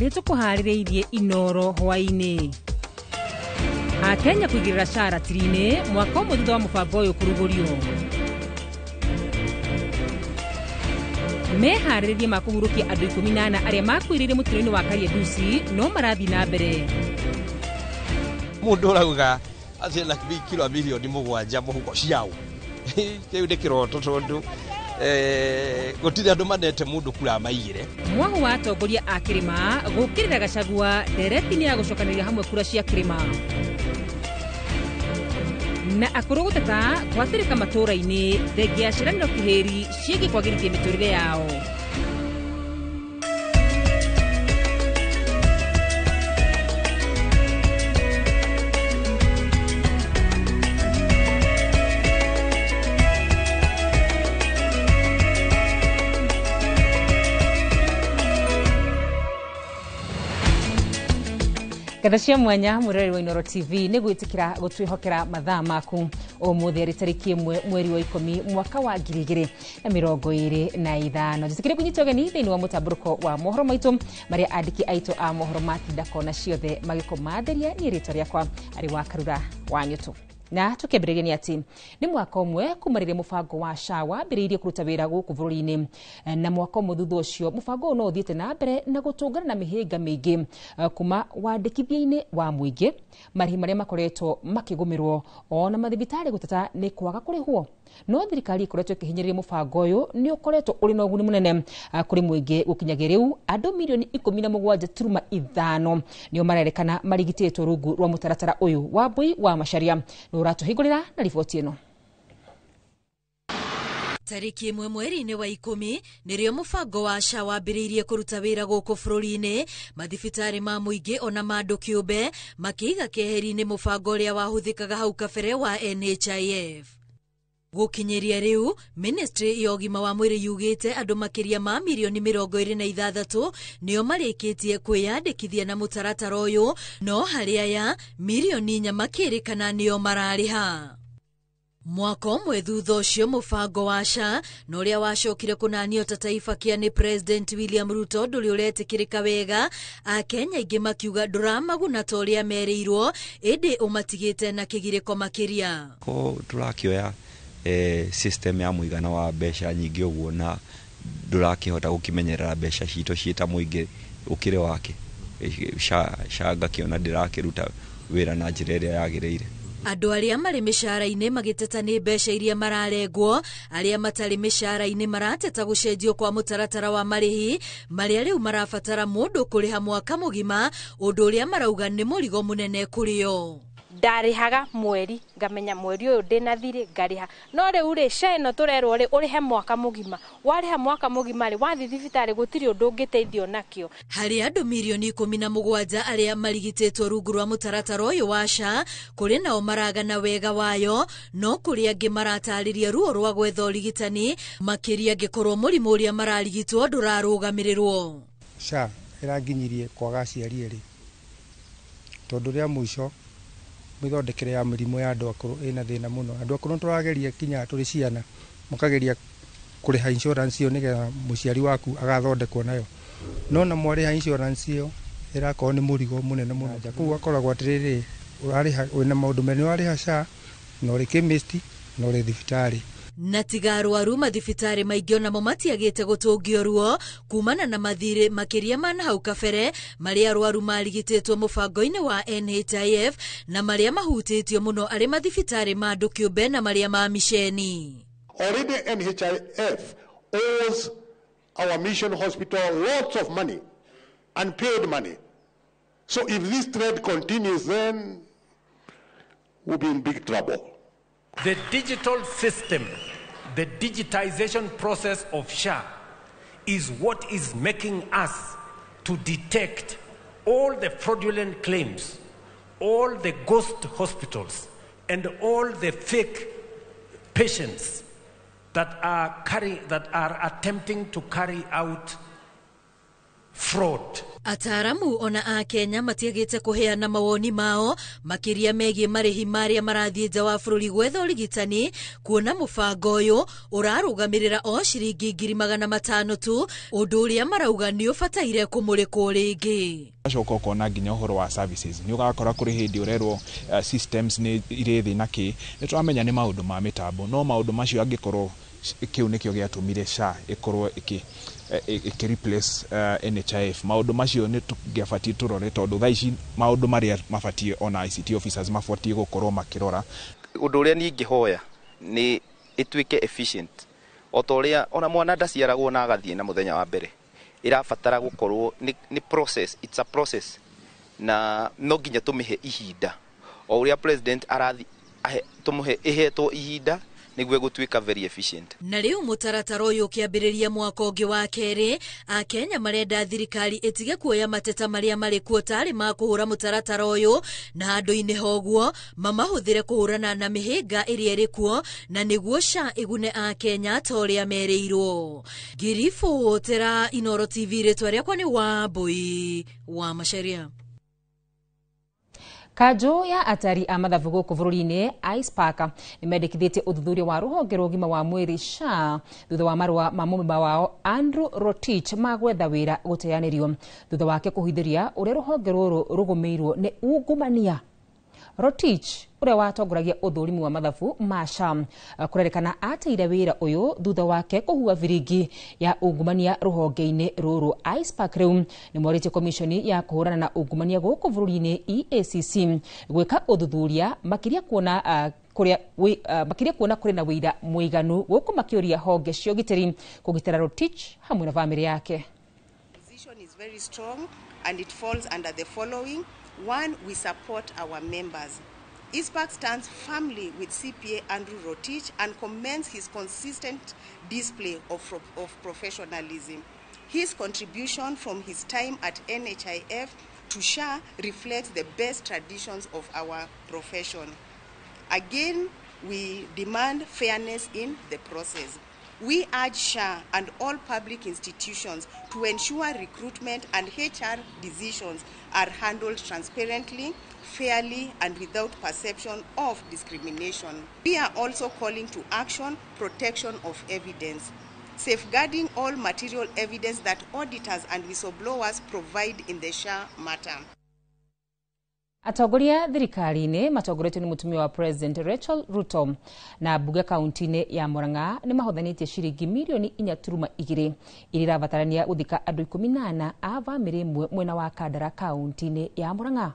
Marĩa tũkũharĩrĩirie Inoro hwaĩ-inĩ. Akenya kũigĩrĩra SHA ratiri-inĩ mwaka ũmwe thutha wa mũbango ũyũ kũrugũrio. Meharĩrĩria ma kũhurũkia andũ 14 arĩa makuĩrĩire mũtino-inĩ wa Kariandusi no marathiĩ na mbere. Mũndũ ũrauga atĩ na kilo milioni 7 mũhuko ciao. Kĩu nĩ kĩroto tondũ gũtirĩ andũ manete mũndũ kura maigire. Mwahu wa atongoria a kĩrĩma gũkĩrĩra Gachagua ndereti-inĩ ya gũcokanĩrĩria hamwe kura cia kĩrĩma. Na akũrũ gũteta gwathĩrĩka matũũra-inĩ thengia ya ciĩranĩro kĩhĩri ciĩgiĩ kwagĩrithia mĩtũrĩre yao. Ngatha cia mwanya mwĩroreri wa Inoro TV nĩ gwĩtĩkĩra gũtwĩhokera mathaa maku ũmũthĩ arĩ tarĩki 1 mweri wa 10 mwaka wa 2025. Njĩtĩkĩre kũnyita ũgeni thĩinĩ wa mũtambũrũko wa mohoro maitũ marĩa andĩki aitũ a mohoro matinda kona ciothe magĩkũmathĩria. Niĩ rĩtwa rĩakwa arĩ wa Karura wa Nyũtũ. Na tukiambĩrĩria nĩ atĩ nĩ mwaka ũmwe kuma rĩrĩa mũbango wa SHA wambĩrĩirie kũruta wĩra gũkũ bũrũri-inĩ, na mwaka ũmwe thutha ũcio mũbango ũyũ no ũthiĩte na mbere na gũtũngana na mĩhĩnga mĩingĩ kuma wandĩkithia-inĩ wa mũingĩ, marĩhi marĩa makoretwo makĩgũmĩrwo ona mathibitarĩ gũteta nĩ kwaga kũrĩhwo. No thirikari ĩkoretwo ĩkĩhinyĩrĩria mũbango ũyũ nĩ ũkoretwo ũrĩ na ũguni mũnene kũrĩ mũingĩ. Gũkinyagia rĩu andũ milioni 17.5 nĩo marerĩkana marigitĩtwo rungu rwa mũtaratara ũyũ. Wambui wa Macharia nĩ ũratũhingũrĩra na riboti ĩno. Tarĩki 1 mweri-inĩ wa 10 nĩrĩo mũbango wa SHA wambĩrĩirie kũruta wĩra gũkũ bũrũri-inĩ. Mathibitarĩ ma mũingĩ ona ma andũ kĩũmbe makĩiga keheri-inĩ mũbango ũrĩa wahũthĩkaga hau kabere wa NHIF. Gũkinyĩria rĩu ministry ya ũgima wa mwĩrĩ yugĩte andũ makĩria ma milioni 26 nĩo marĩkĩtie kwĩyandĩkithia na mũtaratara ũyũ, no harĩ aya milioni 4 makĩrĩkana nĩo mararĩha. Mwaka ũmwe thutha ũcio mũbango wa SHA na ũrĩa wacokire kũnanio ta Taifa Care nĩ President William Ruto ndũrĩ ũretĩkĩrĩka wega. Akenya aingĩ makiuga ndũramaguna ta ũrĩa merĩirwo, ĩndĩ ũmatigĩte na kĩgirĩko makĩria. Ko tũrakĩoya system ya mũigana wa mbeca nyingĩ ũguo na ndũrakĩhota gũkĩmenyerera mbeca citũ ciĩta mũingĩ ũkĩrĩ wake. SHA ngakĩona ndĩrakĩruta wĩra na njĩra ĩrĩa yagĩrĩire. Andũ arĩa marĩ mĩcara-inĩ magĩteta nĩ mbeca iria mararengwo, arĩa matarĩ mĩcara-inĩ marateta gũcenjio kwa mũtaratara wa marĩhi marĩa rĩu marabatara mũndũ kũrĩha mwaka mũgima, ũndũ ũrĩa marauga nĩ mũrigo mũnene kũrĩ o. Ndarĩhaga mweri ngamenya mweri ũyũ ndĩna thirĩ ngarĩha, no rĩu rĩ SHA ĩno tũrerwo rĩ ũrĩhe mwaka mũgima. Warĩha mwaka mũgima rĩ wathiĩ thibitarĩ gũtirĩ ũndũ ũngĩteithio nakĩo. Harĩ andũ milioni 17 arĩa marigitĩtwo rungu rwa mũtaratara ũyũ wa SHA, kũrĩ nao maragana wega wayo, no kũrĩ angĩ maratarĩria ruo rwa gwetha ũrigitani makĩria angĩkorwo mũrimũ ũrĩa mararigitwo ndũrarũgamĩrĩrwo. SHA ĩranginyirie kwaga aciari erĩ tondũ rĩa mũico mĩthondekere ya mĩrimũ ya andũ akũrũ ĩna thĩna mũno. Andũ akũrũ tũrageria kinya tũrĩ ciana mũkageria kũrĩha insurance ĩyo nĩgetha mũciari waku agathondekwo nayo, no na mwarĩha insurance ĩyo ĩrakorwo nĩ mũrigo mũnene mũno. Kũu akoragwo atĩrĩrĩ ũrarĩha wĩna maũndũ merĩ, nĩwarĩha SHA na ũrĩ chemist na ũrĩ thibitarĩ. Na tiga arwaru mathibitarĩ maingĩ onamo matiagĩte gũtũngio ruo kumana na mathirĩ makĩria ma na hau kabere marĩa arwaru marigitĩtwo mũbango-inĩ wa NHIF na marĩa mahutĩtio mũno arĩ mathibitarĩ ma andũ kĩũmbe na marĩa ma miceni. Already NHIF owes our mission hospital lots of money, unpaid money. So if this trend continues, then we'll be in big trouble. The digital system, the digitization process of SHA is what is making us to detect all the fraudulent claims, all the ghost hospitals, and all the fake patients that are attempting to carry out fraud. Ataaramu ona a Kenya matiagĩte kũheana mawoni mao makĩria megiĩ marĩhi marĩa marathiĩ nja wa bũrũri gwetha ũrigitani, kuona mũbango ũyũ ũrarũgamĩrĩra o ciringi 500,000 tu, ũndũ ũrĩa marauga nĩ ũbataire kũmũrĩkwo rĩngĩ. Ũgacoka ũkona nginya ũhoro wa services nĩ ũgakora kũrĩ hĩndĩ ũrerwo systems nĩ irĩ thĩ na kĩ, nĩ tũramenya nĩ maũndũ ma mĩtambo, no maũndũ macio angĩkorwo kĩu nĩkĩo gĩatũmire SHA ĩkorwo ĩkĩ replace NHIF, maũndũ macio nĩ tũngĩabatiĩ tũrore, tondũ thaa ici maũndũ marĩa mabatiĩ ona ICT officers mabatiĩ gũkorwo makĩrora. Ũndũ ũrĩa niĩ ingĩhoya nĩ ĩtuĩke efficient, o ta ũrĩa ona mwana ndaciaragwo na agathiĩ na mũthenya wa mbere, ĩrabatara gũkorwo nĩ process, it's a process, na no nginya tũmĩhe ihinda o ũrĩa president arathi tũmũhe ĩhetwo ihinda nĩguo ĩgũtuĩka very efficient. Na rĩu mũtaratara ũyũ ũkĩambĩrĩria mwaka ũngĩ wa kerĩ, Akenya marenda thirikari ĩtige kuoya mateta marĩa marĩ kuo tarĩ ma kũhũra mũtaratara ũyũ, na handũ-inĩ hoguo mamahũthĩre kũhũrana na mĩhĩnga ĩrĩa ĩrĩ kuo, na nĩguo SHA ĩgune Akenya ta ũrĩa merĩirwo. Ngĩribotera Inooro TV, rĩtwa rĩakwa nĩ Wambui wa Macharia. Kanjũ ya atari a mathabu gũkũ bũrũri-inĩ ICPAK nĩ mendekithĩtie ũthuthuria wa rũhonge rwa ũgima wa mwĩrĩ SHA thutha wa marũa ma mũmemba wao Andrew Rotich ma gwetha wĩra gũteanĩrio thutha wake kũhithĩria ũrĩa rũhonge rũrũ rũgũmĩirwo nĩ ungumania. Rotich ũrĩa watongoragia ũthũrimi wa mathabu ma SHA kũrerĩkana ateire wĩra ũyũ thutha wake kũhua biringi ya ungumania rũhonge-inĩ rũrũ. ICPAK rĩu nĩ morĩtie komishoni ya kũhũrana na ungumania gũkũ bũrũri-inĩ EACC gwĩka ũthuthuria makĩria kuona kũrĩ na wĩira mũiganu gũkũ makĩũria honge cia ũgitĩri kũgitĩra Rotich hamwe na bamĩrĩ yake. Position is very strong and it falls under the following. One, we support our members. ICPAK stands firmly with CPA Andrew Rotich and commends his consistent display of professionalism. His contribution from his time at NHIF to SHA reflects the best traditions of our profession. Again, we demand fairness in the process. We urge SHA and all public institutions to ensure recruitment and HR decisions are handled transparently, fairly, and without perception of discrimination. We are also calling to action protection of evidence, safeguarding all material evidence that auditors and whistleblowers provide in the SHA matter. Atongoria thirikari-inĩ matongoretio nĩ mũtumia wa President Rachel Ruto na mbunge kaunti-inĩ ya Murang'a nĩ mahothanĩtie ciringi mirioni 4.2 iria irabatarania gũthika andũ 14 a bamĩrĩ ĩmwe mwena wa Kandara kaunti-inĩ ya Murang'a.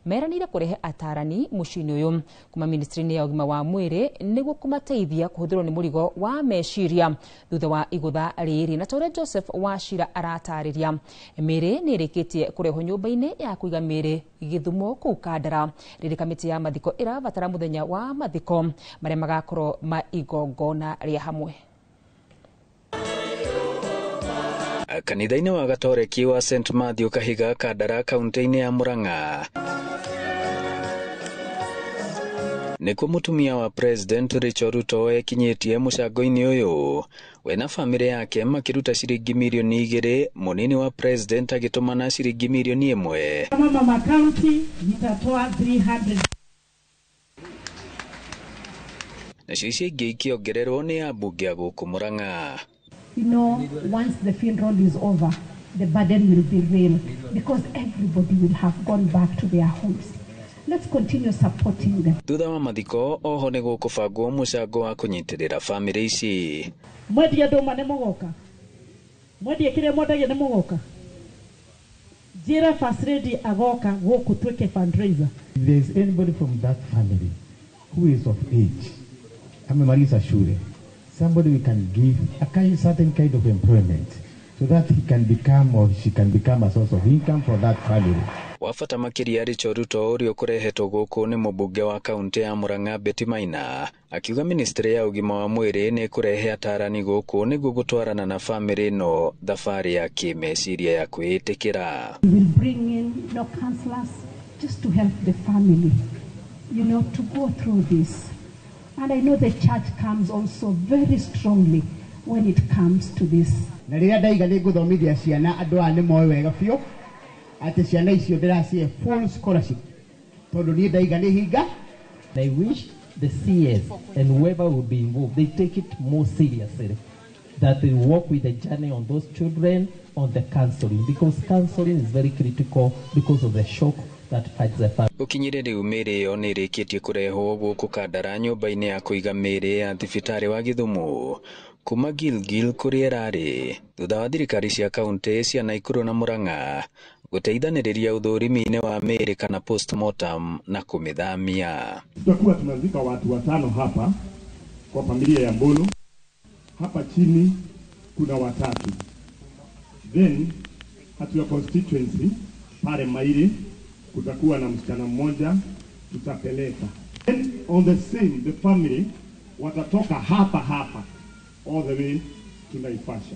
Meranĩire kũrehe atarani mũciĩ-inĩ ũyũ kuma ministry-inĩ ya ũgima wa mwĩrĩ nĩguo kũmateithia kũhũthĩrwo nĩ mũrigo wa meciria thutha wa igũtha rĩrĩ. Na ta ũrĩa Joseph Wachira aratarĩria, mĩĩrĩ nĩ ĩrĩkĩtie kũrehwo nyũmba-inĩ ya kũiga mĩĩrĩ Gĩthumo kũu Kandara rĩrĩ kamĩtĩ ya mathiko ĩrabatara mũthenya wa mathiko marĩa magakorwo ma igongona rĩa hamwe. Kanitha-inĩ wa Gatoreki wa St Matthew Kahiga Kandara kaunti-inĩ ya Murang'a nĩkuo mũtumia wa President Rachel Ruto ekinyĩtie mũcango-inĩ ũyũ. We na bamĩrĩ yake makĩruta ciringi mirioni 2, mũnini wa President agĩtũmana ciringi mirioni 1. Kama mama county nitatoa 300. Nacio icio ingĩ ikĩongererwo nĩ ambunge a gũkũ Murang'a. You know, once the funeral is over, the burden will be real because everybody will have gone back to their homes. Let's continue supporting them. Thutha wa mathiko oho nĩ gũkũbangwo mũcango wa kũnyitĩrĩra bamĩrĩ ici. Mwendie ndũma nĩ mũgoka, mwendie kĩrĩa mwendagia nĩ mũgoka, njĩra First Lady agoka gũkũ twĩke fundraiser. If there is anybody from that family who is of age, amemaliza shule, somebody we can give a kind, certain kind of employment so that he can become or she can become a source of income for that family. Wabata makĩria Rachel Ruto ũrĩa ũkũrehetwo gũkũ nĩ mũmbunge wa kaunti ya Murang'a Betty Maina akiuga ministry ya ũgima wa mwĩrĩ nĩ ĩkũrehe atarani gũkũ nĩguo gũtwarana na bamĩrĩ ĩno thabarĩ ya kĩmeciria ya kwĩĩtĩkĩra. We will bring in no counselors just to help the family, you know, to go through this. And I know the church comes also very strongly. when it comes to this. Na rĩrĩa ndaiga nĩ ngũthomithia ciana andũ aya nĩ moĩ wega biũ atĩ ciana icio ndĩracihe full scholarship tondũ niĩ ndaiga nĩ hinga. I wish the CS and whoever will be involved, they take it more seriously, that they work with the journey on those children, on the counseling, because counseling is very critical because of the shock that fights the family. Gũkinyĩria rĩu mĩĩrĩ ĩyo nĩ ĩrĩkĩtie kũrehwo gũkũ Kandara nyũmba-inĩ ya kũiga mĩĩrĩ ya thibitarĩ wa Gĩthumo kuma Gilgil kũrĩa ĩrarĩ thutha wa thirikari cia kaunti cia Naikuru na Murang'a gũteithanĩrĩria ũthũrimi-inĩ wa mĩĩrĩ kana postmortem na kũmĩthamia. Tutakuwa tunazika watu watano hapa kwa familia ya Mbulu. Hapa chini kuna watatu. Then at your constituency pale Mairi kutakuwa na msichana mmoja tutapeleka. Then on the same the family watatoka hapa hapa all the way to Naivasha.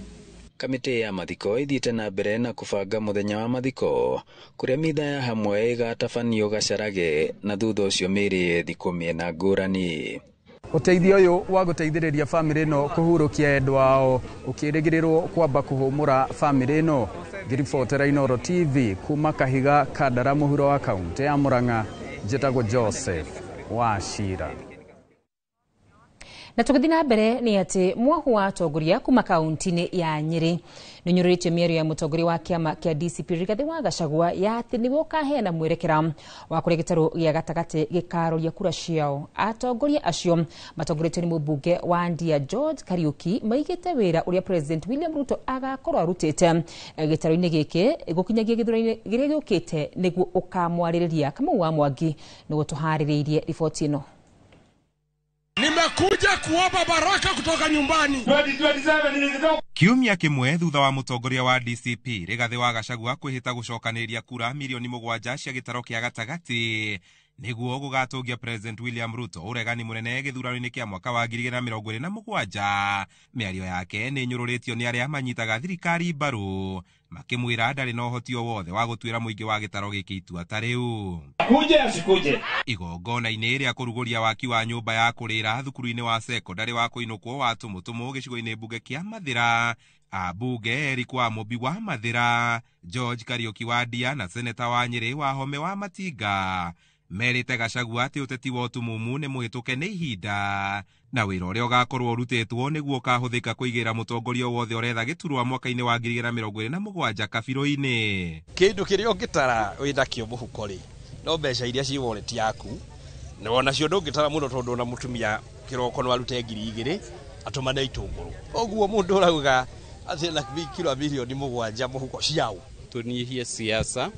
Kamĩtĩ ya mathiko ĩthiĩte na mbere na kũbanga mũthenya wa mathiko kũrĩa mitha ya hamwe ĩgatabanio Gacarage na thutha ũcio mĩĩrĩ ĩthikwo mĩena ngũrani. Ũteithio ũyũ wa gũteithĩrĩria bamĩrĩ ĩno kũhurũkia endwa ao ũkĩrĩgĩrĩrwo kwamba kũhũmũra bamĩrĩ ĩno. Ngĩribotera Inooro TV kuma Kahiga, Kandara, mũhuro wa kaunti ya Murang'a, njĩtagwo Joseph Wachira. Na tũgĩthiĩ na mbere nĩ atĩ mwahu wa atongoria kuma kaunti-inĩ ya Nyĩrĩ nĩũnyũrũrĩtio mĩario ya mũtongoria wa kĩama kĩa DCP Rigathĩ wa Gachagua ya atĩ nĩwe ũkaheana mwerekera wa kũrĩa gĩtarũ gĩa gatagatĩ gĩkaroria kura ciao. Atongoria acio matongoretio nĩ mũmbunge wa Ndia George Kariuki maigĩte wĩra ũrĩa President William Ruto agakorwo arutĩte gĩtarũ-inĩ gĩkĩ gũkinyagia gĩthurano-inĩ kĩrĩa gĩũkĩte nĩguo ũkamwarĩrĩria. Kamau wa Mwangi nĩguo tũharĩrĩirie riboti ĩno. Nimekuja kuomba baraka kutoka nyumbani. 2027 Kiumia kĩmwe thutha wa mũtongoria wa DCP Rigathĩ wa Gachagua kwĩhĩta gũcokanĩrĩria kura milioni 7 cia gĩtaro kĩa gatagatĩ nĩguo gũgatũngia President William Ruto ũregani mũnene gĩthurano-inĩ kĩa mwaka wa 2027. Mĩario yake nĩ ĩnyũrũrĩtio nĩ arĩa manyitaga thirikari mbaru makĩmwĩra ndarĩ na ũhoti o wothe wa gũtuĩra mũingĩ wa gĩtaro gĩkĩ itua ta rĩu. Kuje asikuje. Igongona-inĩ rĩa kũrugũria waki wa nyũmba ya kũrĩra thukuru-inĩ wa sekondarĩ wa kũinũkwo wa Tũmũtũmũ gĩcigo-inĩ mbunge kĩa Mathĩra, ambunge Eric wa Mũmbi wa Mathĩra, George Kariuki wa Ndia na seneta wa Nyĩrĩ wa Home wa Matinga merĩte Gachagua atĩ ũteti wa ũtumumu nĩ mũhĩtũke nĩ ihinda na wĩra ũrĩa ũgakorwo ũrutĩtwo nĩguo ũkahũthĩka kũigĩra mũtongoria wothe ũretha gĩturwa mwaka-inĩ wa 2027 kabirũ-inĩ. Kĩndũ kĩrĩa ũngĩtara wĩnakĩo mũhuko rĩ no mbeca iria ci wallet yaku na onacio ndũngĩtara mũno tondũ ona mũtumia kĩroko no arute 2,000 atũmane itũngũrũ. Ũguo mũndũ ũrauga atĩ na kilo milioni 7 mũhuko ciao. Tũnyihie siasa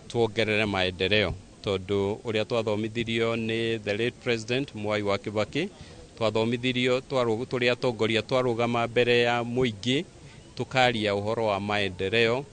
tuongerere maendeleo tondu uria twathomithirio ni the late president Mwai wa Kibaki, twathomithirio turi atongoria twarugama mbere ya muingi tukaria uhoro wa maendeleo.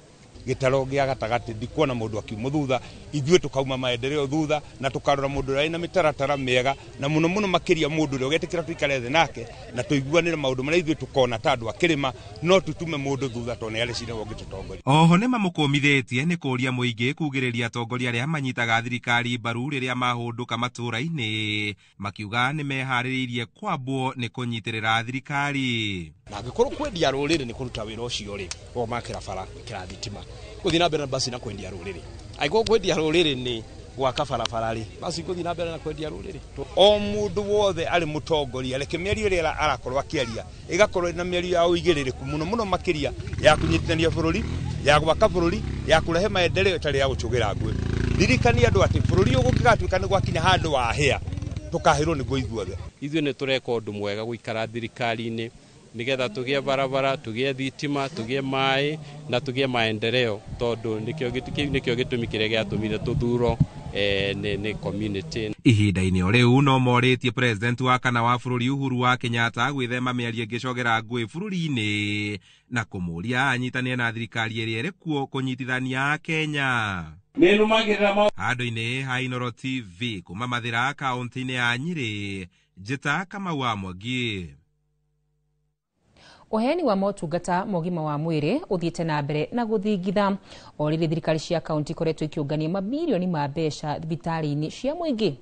Gĩtaro gĩa gatagatĩ ndikuona mũndũ akiuma thutha, ithuĩ tũkauma maendeleo thutha na tũkarora mũndũ ũrĩa wĩna mĩtaratara mĩega na mũno mũno makĩria mũndũ ũrĩa ũgetĩkĩra tũikare thĩ nake na tũiguanĩre maũndũ marĩa ithuĩ tũkona ta andũ a kĩrĩma, no tũtume mũndũ thutha tondũ nĩ areciria ũngĩtũtongoria. Oho nĩ mamũkũmithĩtie nĩ kũũria mũingĩ kugĩrĩria atongoria arĩa manyitaga thirikari mbaru rĩrĩa mahũndũka matũũra-inĩ, makiuga nĩ meharĩrĩirie kwambwo nĩ kũnyitĩrĩra thirikari. Na angĩkorwo kwendia rũrĩrĩ nĩ kũruta wĩra ũcio rĩ, o makĩra bara kĩra thitima gũthiĩ na mbere na basi na kwendia rũrĩrĩ. Angĩkorwo kwendia rũrĩrĩ nĩ gwaka barabara rĩ, basi gũthiĩ na mbere na kwendia rũrĩrĩ. O mũndũ wothe arĩ mũtongoria reke mĩario ĩrĩa arakorwo akĩaria ĩgakorwo ĩna mĩario ya ũigĩrĩrĩku mũno mũno makĩria ya kũnyitithania bũrũri, ya gwaka bũrũri, ya kũrehe maendeleo ĩtarĩ ya gũcũgĩra ngũĩ. Ririkania andũ atĩ bũrũri ũyũ gũngĩgatuĩka nĩ gwakinya handũ wahĩa tũkahĩrwo nĩguo ithuothe. Ithuĩ nĩ tũreka ũndũ mwega gũikara thirikari-inĩ nigetha tugie barabara, tugie thitima, tugie maĩ na tugie maendeleo tondu nikio gĩtũmi kĩrĩa gĩatũmire tũthuro nĩ community. Ihinda-inĩ o rĩu no morĩtie president wa kana wa bũrũri Uhuru wa Kenyatta gwĩthema mĩario ĩngĩcogera ngũĩ bũrũri-inĩ na kũmũria anyitanĩre na thirikari ĩrĩa ĩrĩ kuo kũnyitithania Kenya. Handũ-inĩ ha Inooro TV kuma Mathĩra kaunti-inĩ ya Nyĩrĩ, njĩta Kamau wa Mwangi. Ũheani wa motungata ma ũgima wa mwĩrĩ ũthiĩte na mbere na gũthingitha o rĩrĩ thirikari cia kaunti ikoretwo ikĩũngania mabirioni ma mbeca thibitarĩ-inĩ cia mũingĩ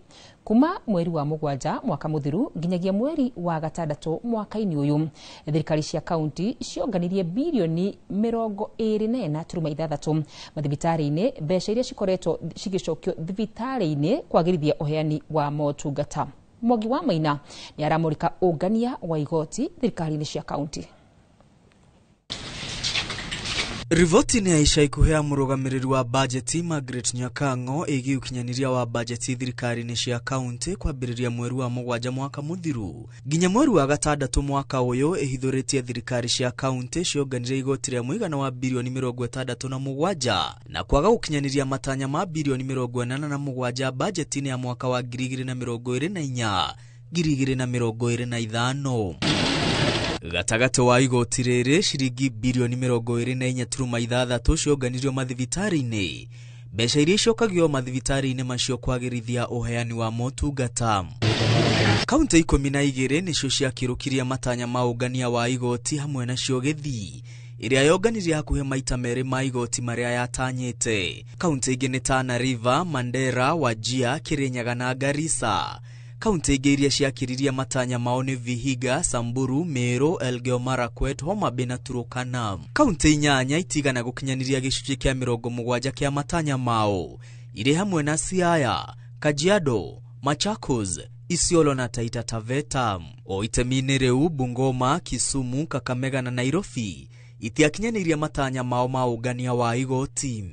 kuma mweri wa 7 mwaka mũthiru nginyagia mweri wa 6 mwaka-inĩ ũyũ. Thirikari cia kaunti cionganirie birioni 24.6 mathibitarĩ-inĩ, mbeca iria cikoretwo cigĩcokio thibitarĩ-inĩ kwagĩrithia ũheani wa motungata. Mwangi wa Maina nĩ aramũrika ũngania wa igoti thirikari-inĩ cia kaunti. Riboti-inĩ ya ica ikuhĩ ya mũrũgamĩrĩri wa bajeti Margaret Nyakang'o ĩgiĩ ũkinyanĩria wa bajeti thirikari-inĩ cia kaunti kwambĩrĩria mweri wa 7 mwaka mũthiru nginya mweri wa 6 mwaka ũyũ ĩhithũrĩtie thirikari cia kaunti cionganirie igoti rĩa mũigana wa birioni 67 na kwaga gũkinyanĩria matanya ma birioni 87 bajeti-inĩ ya mwaka wa 2024 2025. Gatagatĩ wa igoti rĩrĩ ciringi birioni 24.6 cionganirio mathibitarĩ-inĩ, mbeca iria icokagio mathibitarĩ-inĩ macio kwagĩrithia ũheani wa motungata. Kaunti 12 nĩcio ciakĩrũkirie matanya ma ũngania wa igoti hamwe nacio Gĩthii ĩrĩa yonganirie hakuhĩ maita 2 ma igoti marĩa yatanyĩte. Kaunti ingĩ nĩ Tana River, Mandera, Wajir, Kirinyaga na Garissa. Kaunti ingĩ iria ciakĩririe matanya mao nĩ Vihiga, Samburu, Meru, Elgeyo Marakwet, Homa Bay na Turkana. Kaunti 8 itigana gũkinyanĩria gĩcunjĩ kĩa 70 kĩa matanya mao, irĩ hamwe na Siaya, Kajiado, Machakos, Isiolo na Taita Taveta. O itemi-inĩ rĩu Bungoma, Kisumu, Kakamega na Nairobi itiakinyanĩirie matanya mao ma ũngania wa igoti.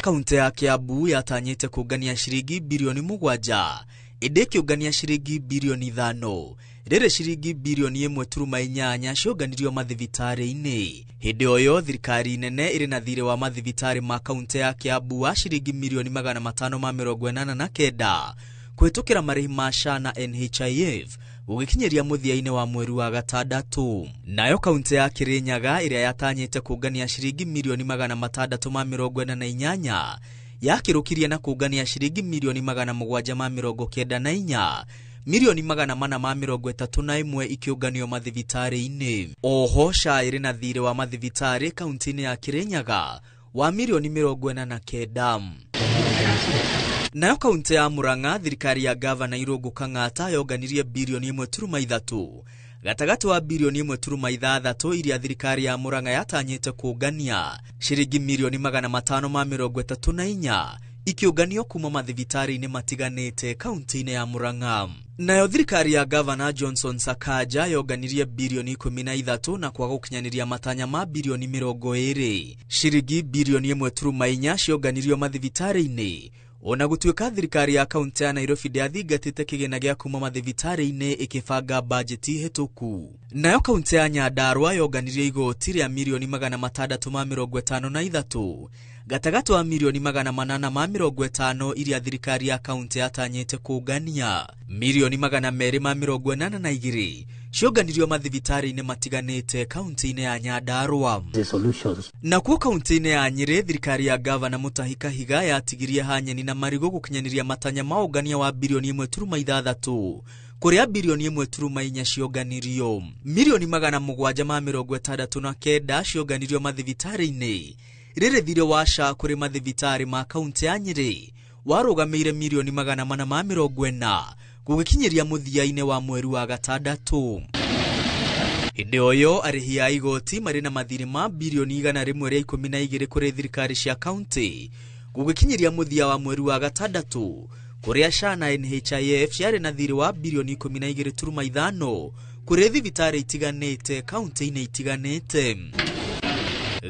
Kaunti ya Kiambu yatanyĩte kũngania ciringi birioni 7 ĩndĩ ĩkĩũngania ciringi birioni 5, rĩrĩ ciringi birioni 1.8 cionganirio mathibitarĩ-inĩ. Hĩndĩ o ĩyo thirikari nene ĩrĩ na thirĩ wa mathibitarĩ ma kaunti ya Kiambu wa ciringi mirioni 589 kũhĩtũkĩra marĩhi ma SHA na NHIF gũgĩkinyĩria mũthia-inĩ wa mweri wa 6. Nayo kaunti ya Kirinyaga ĩrĩa yatanyĩte kũngania ciringi mirioni 648 yakĩrũkirie na kũngania ciringi mirioni 794, mirioni 431 ikĩũnganio mathibitarĩ-inĩ. Oho SHA ĩrĩ na thirĩ wa mathibitarĩ kaunti-inĩ ya Kirinyaga wa mirioni 49. Nayo kaunti ya Murang'a thirikari ya gavana Irũngũ Kang'ata yonganirie birioni 1.3 gatagatĩ wa birioni 1.6 iria thirikari ya Murang'a yatanyĩte kũngania, ciringi mirioni 534 ikĩũnganio kuma mathibitarĩ-inĩ matiganĩte kaunti-inĩ ya Murang'a. Nayo thirikari ya gavana Johnson Sakaja yonganirie birioni 13 na kwaga gũkinyanĩria matanya ma birioni 20. Ciringi birioni 1.4 cionganirio mathibitarĩ-inĩ ona gũtuĩka thirikari ya kaunti ya Nairobi ndĩathingatĩte kĩgĩna gĩa kuma mathibitarĩ-inĩ ĩkĩbanga bajeti hĩtũku. Nayo kaunti ya Nyandarua yonganirie igoti rĩa mirioni 653 gatagatĩ wa mirioni 850 iria thirikari ya kaunti yatanyĩte kũngania. Mirioni 282 cionganirio mathibitarĩ-inĩ matiganĩte kaunti-inĩ ya Nyandarua. Nakuo kaunti-inĩ ya Nyĩrĩ thirikari ya gavana Mutahi Kahiga yatigirie hanyeni na marigũ gũkinyanĩria matanya ma ũngania wa birioni 1.6 kũrĩa birioni 1.4 cionganirio. Mirioni 769 cionganirio mathibitarĩ-inĩ. Rĩrĩ thirĩ wa SHA kũrĩ mathibitarĩ ma kaunti ya Nyĩrĩ warũgamĩire mirioni 440 gũgĩkinyĩria mũthia-inĩ wa mweri wa 6. Hĩndĩ o ĩyo arĩhi a igoti marĩ na mathirĩ ma birioni 112 kũrĩ thirikari cia kaunti gũgĩkinyĩria mũthia wa mweri wa 6 kũrĩa SHA na NHIF ciarĩ na thirĩ wa birioni 12.5 kũrĩ thibitarĩ itiganĩte kaunti-inĩ itiganĩte.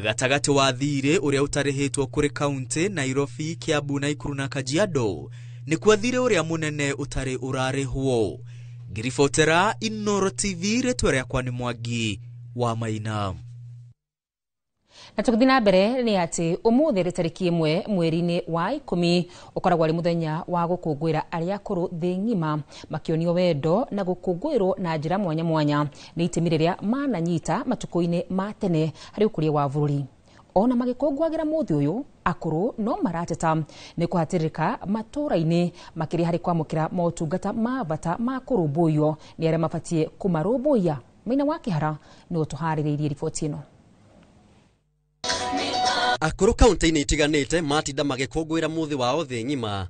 Gatagatĩ wa thirĩ ũrĩa ũtarĩhĩtwo kũrĩ kaunti Nairobi, Kiambu, Nakuru na Kajiado nĩkuo thirĩ ũrĩa mũnene ũtarĩ ũrarĩhwo. Ngiribotera Inooro TV, rĩtwa rĩakwa nĩ Mwangi wa Maina. Na tũgĩthiĩ na mbere nĩ atĩ ũmũthĩ rĩ tarĩki 1 mweri-inĩ wa 10 ũkoragwo arĩ mũthenya wa gũkũngũĩra arĩa akũrũ thĩ ng'ima makĩonio wendo na gũkũngũĩrwo na njĩra mwanya mwanya nĩ itemi rĩrĩa mananyita matukũ-inĩ ma tene harĩ ũkũria wa bũrũri. Ona magĩkũngũagĩra mũthĩ ũyũ akũrũ no marateta nĩ kũhatĩrĩrĩka matũũra-inĩ makĩria harĩ kwamũkĩra motungata ma bata ma kũrũmbũiyo nĩ arĩa mabatiĩ kũmarũmbũiya Maina wa Kĩhara nĩwe ũtũharĩrĩirie riboti ĩno. Akũrũ kaunti-inĩ itiganĩte matinda magĩkũngũĩra mũthĩ wao thĩ ng'ima,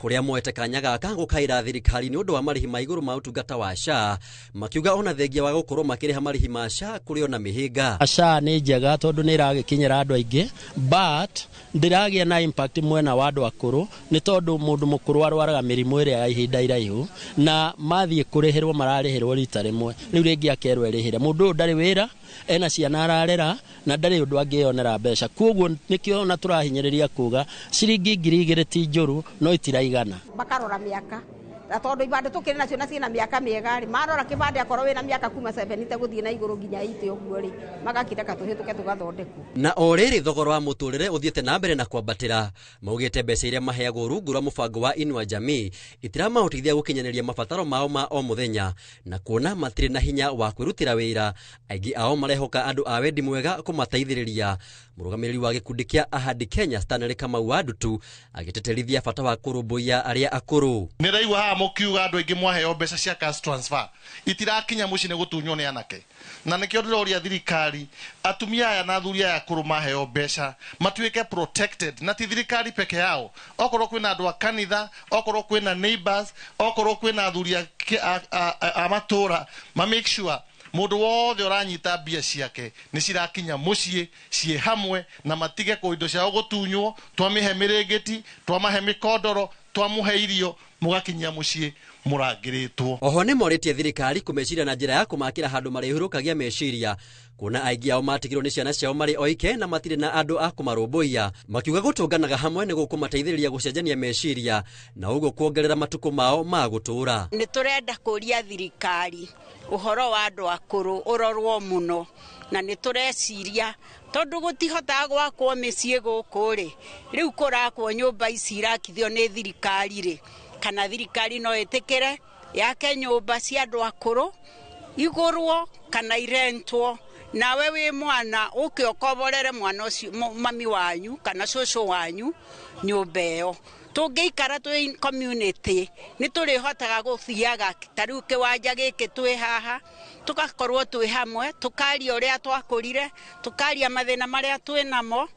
kũrĩa moete kanya gaka gũkaĩra thirikari nĩ ũndũ wa marĩhi ma igũrũ ma ũtungata wa SHA, makiuga ona thengia wa gũkorwo makĩrĩha marĩhi ma SHA kũrĩ ona mĩhĩnga. SHA nĩ njega tondũ nĩ ĩragĩkinyĩra andũ aingĩ, but ndĩragĩa na impact mwena wa andũ akũrũ, nĩ tondũ mũndũ mũkũrũ arwaraga mĩrimũ ĩrĩa ya ihinda iraihu, na mathiĩ kũrĩhĩrwo mararĩhĩrwo rita rĩmwe, rĩu rĩngĩ akerwo erĩhĩre. Mũndũ ũyũ ndarĩ wĩra, ena ciana ararera, na ndarĩ ũndũ angĩyonera mbeca. Koguo nĩkĩo ona tũrahinyĩrĩria kuga ciringi 2000 ti njũru, no itiraigana. Makarora mĩaka na tondũ ibandĩ tũkĩrĩ nacio na ciĩna mĩaka mĩega rĩ, marora kĩbandĩ akorwo wĩna mĩaka kuma 70 gũthiĩ na igũrũ nginya 80 ũguo rĩ, magakĩreka tũhĩtũke tũgathondekwo. Na o rĩrĩ thogora wa mũtũrĩre ũthiĩte na mbere na kwambatĩra, maugĩte mbeca iria maheagwo rungu rwa mũbango wa Inua Jamii itiramahotithia gũkinyanĩria mabataro mao ma o mũthenya, na kuona matirĩ na hinya wa kwĩrutĩra wĩra, aingĩ ao marehoka andũ a wendi mwega kũmateithĩrĩria. Mũrũgamĩrĩri wa gĩkundi kĩa Ahadi Kenya Stanley Kamau wa Ndutu agĩteterithia bata wa kũrũmbũiya arĩa akũrũ. Nĩraigua haha mũkiuga andũ aingĩ mwaheo mbeca cia cash transfer itirakinya mũciĩ nĩ gũtunywo nĩ anake, na nĩkĩo ndĩroria thirikari atumia aya na athuri aya akũrũ maheo mbeca matuĩke protected, na ti thirikari peke yao, okorwo kwĩna andũ a kanitha, okorwo kwĩna neighbors, okorwo kwĩna athuri a matũra, ma make sure mũndũ wothe ũranyita mbia ciake nĩ cirakinya mũciĩ ciĩ hamwe, na matige kũ indo ciao gũtunywo. Twamĩhe mĩrĩngĩti, twamahe mĩkondoro, twamũhe irio, mũgakinyia mũciĩ mũrangĩrĩtwo. Oho nĩ morĩtie thirikari kũmeciria na njĩra ya kũmakĩra handũ marĩhurũkagia meciria, kuona aingĩ ao matigirwo nĩ ciana ciao marĩ oike na matirĩ na andũ a kũmarũmbũiya, makiuga gũtũnganaga hamwe nĩ gũkũmateithĩrĩria gũcenjania meciria na ũguo kuongerera matukũ mao ma gũtũũra. Nĩ tũrenda kũria thirikari ũhoro wa andũ akũrũ ũrorwo mũno, na nĩ tũreciria tondũ gũtihotaga gwakwo mĩciĩ gũkũ rĩ, rĩu kũrakwo nyũmba ici irakithio nĩ thirikari rĩ, kana thirikari no ĩtĩkĩre yake nyũmba cia andũ akũrũ igũrwo kana irentwo, nawe wĩ mwana ũke ũkomborere mwana ũcio mami wanyu kana cũcũ wanyu nyũmba ĩyo. Tũngĩikara twĩ community nĩ tũrĩhotaga gũthiaga ta rĩu kĩwanja gĩkĩ twĩ haha, tũgakorwo twĩ hamwe, tũkaria ũrĩa twakũrire, tũkaria mathĩna marĩa twĩ namo,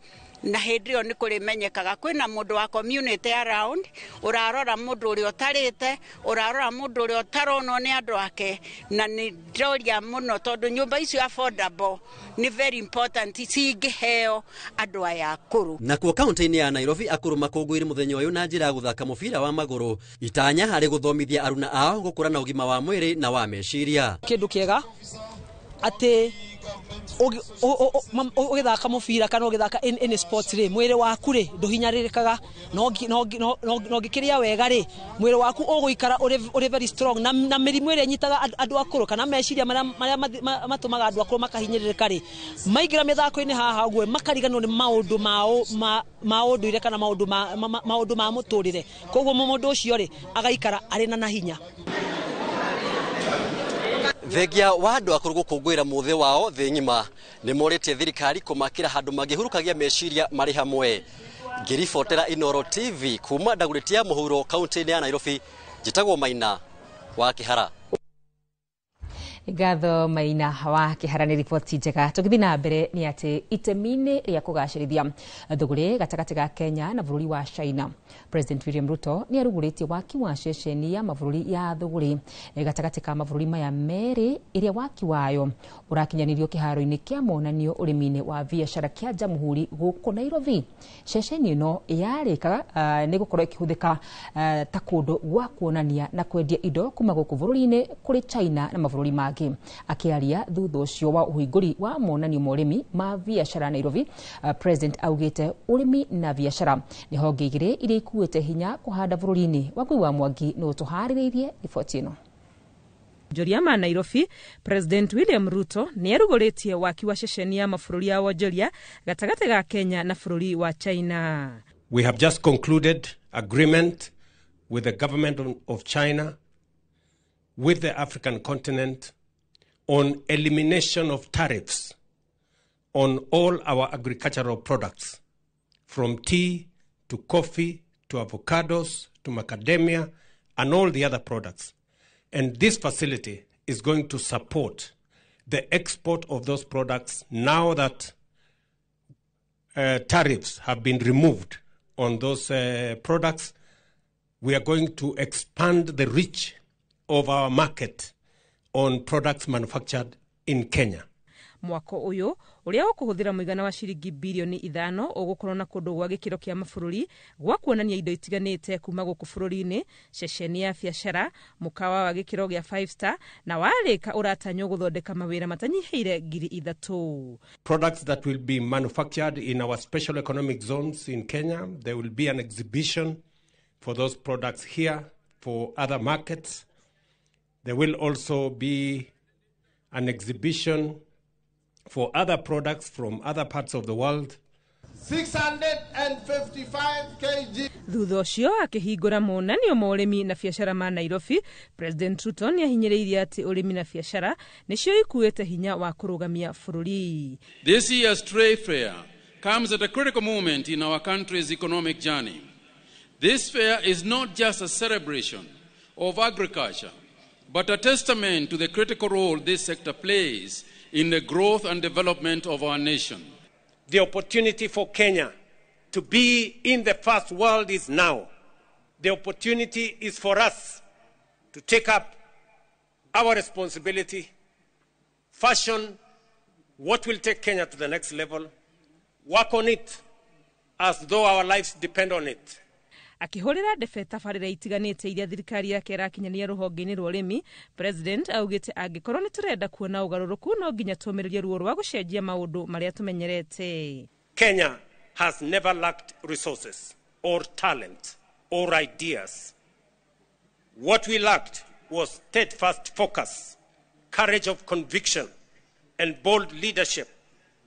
na hĩndĩ ĩyo nĩ kũrĩmenyekaga kwĩna mũndũ wa community around ũrarora mũndũ ũrĩa ũtarĩte, ũrarora mũndũ ũrĩa ũtaronwo nĩ andũ ake. Na nĩ ndĩroria mũno tondũ nyũmba icio affordable nĩ very important cingĩheo andũ aya akũrũ. Nakuo kaunti-inĩ ya Nairobi akũrũ makũngũĩire mũthenya ũyũ na njĩra ya gũthaka mũbira wa magũrũ, itanya harĩ gũthomithia aruna ao gũkũra na ũgima wa mwĩrĩ na wa meciria. Kĩndũ kĩega atĩ ũgĩthaka mũbira kana ũgĩthaka any sports rĩ, mwĩrĩ waku rĩ ndũhinyarĩrĩkaga, na ũngĩkĩrĩa wega rĩ, mwĩrĩ waku ũgũikara ũrĩ very strong, na mĩrimũ ĩrĩa ĩnyitaga andũ akũrũ kana meciria marĩa matũmaga andũ akũrũ makahinyĩrĩrĩka rĩ, maingĩra mĩthako-inĩ haha ũguo makariganĩrwo nĩ maũndũ mao ma ũndũire kana maũndũ ma mũtũrĩre. Koguo mũndũ ũcio rĩ agaikara arĩ na hinya. Thengia wa andũ akũrũ gũkũngũĩra mũthĩ wao thĩ ng'ima, nĩ morĩtie thirikari kũmakĩra handũ mangĩhurũkagia meciria marĩ hamwe. Ngĩribotera Inooro TV kuma Dagoretti ya mũhuro kaunti-inĩ ya Nairobi, njĩtagwo Maina wa Kĩhara. Ngatho Maina wa Kĩhara nĩ riboti njega. Tũgĩthiĩ na mbere nĩ atĩ itemi-inĩ rĩa kũgacĩrithia thũgũrĩ gatagatĩ ga Kenya na bũrũri wa China, President William Ruto nĩ arugũrĩtie waki wa ceceni ya mabũrũri ya thũgũrĩ gatagatĩ ka mabũrũri maya merĩ, ĩrĩa waki wayo ũrakinyanĩrio kĩharo-inĩ kĩa monanio ũrĩmi-inĩ wa biacara kĩa Jamhuri gũkũ Nairobi. Ceceni ĩno yarĩkaga nĩ gũkorwo ĩkĩhũthĩka ta kũndũ gwa kuonania na kwendia indo kuma gũkũ bũrũri-inĩ kũrĩ China na mabũrũri mangĩ. Akĩaria thutha ũcio wa ũhingũri wa monanio ma ũrĩmi ma biacara Nairobi, President augĩte ũrĩmi na biacara nĩ honge igĩrĩ iria ikuĩte hinya kũhanda bũrũri-inĩ. Wangui wa Mwangi nĩ ũtũharĩrĩirie riboti ĩno. Onjoria ma Nairobi, President William Ruto nĩ arugũrĩtie waki wa ceceni ya mabũrũri ya wonjoria gatagatĩ ga Kenya na bũrũri wa China. We have just concluded agreement with the government of China, with the African continent, on elimination of tariffs on all our agricultural products, from tea to coffee to avocados to macadamia and all the other products. And this facility is going to support the export of those products now that tariffs have been removed on those products. We are going to expand the reach of our market on products manufactured in Kenya. Mwako ũyũ ũrĩa ũkũhũthĩra mũigana wa ciringi birioni 5 ũgũkorwo na kũndũ gwa gĩkĩro kĩa mabũrũri gwa kuonania indo itiganĩte kuma gũkũ bũrũri-inĩ, ceceni ya biacara, mũkawa wa gĩkĩro gĩa 5 star na warĩka ũratanywo gũthondeka mawĩra matanyihĩire 3,000. Products that will be manufactured in our special economic zones in Kenya, there will be an exhibition for those products here for other markets. There will also be an exhibition for other products from other parts of the world. 655 kg. Thutha ũcio akĩhingũra monanio ma ũrĩmi na biacara ma Nairobi, President Ruto nĩahinyĩrĩirie atĩ ũrĩmi na biacara nĩcio ikuĩte hinya wa kũrũgamia bũrũri. This year's trade fair comes at a critical moment in our country's economic journey. This fair is not just a celebration of agriculture, but a testament to the critical role this sector plays in the growth and development of our nation. The opportunity for Kenya to be in the first world is now. The opportunity is for us to take up our responsibility, fashion what will take Kenya to the next level, work on it as though our lives depend on it. Akĩhũrĩra ndebe tabarĩra itiganĩte iria thirikari yake ĩrakinyania rũhonge-inĩ rwa ũrĩmi, President augĩte angĩkorwo nĩ tũrenda kuona ũgarũrũku no nginya tũmĩrĩrie ruo rwa gũcenjia maũndũ marĩa tũmenyerete. Kenya has never lacked resources or talent or ideas. What we lacked was steadfast focus, courage of conviction, and bold leadership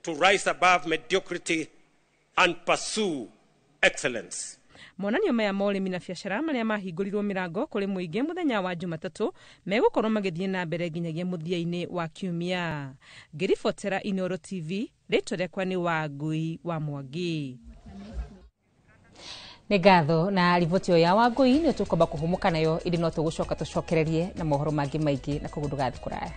to rise above mediocrity and pursue excellence. Monanio maya ma ũrĩmi na biacara marĩa mahingũrirwo mĩrango kũrĩ mũingĩ mũthenya wa Jumatatũ megũkorwo magĩthiĩ na mbere nginyagia mũthia-inĩ wa kiumia. Ngĩribotera Inooro TV, rĩtwa rĩakwa nĩ Wangui wa Mwangi. Nĩ ngatho na riboti ĩyo ya Wangui nĩ tũkwamba kũhũmũka nayo ĩndĩ no tũgũcoka tũcokererie na mohoro mangĩ maingĩ na koguo ndũgathiĩ kũraya.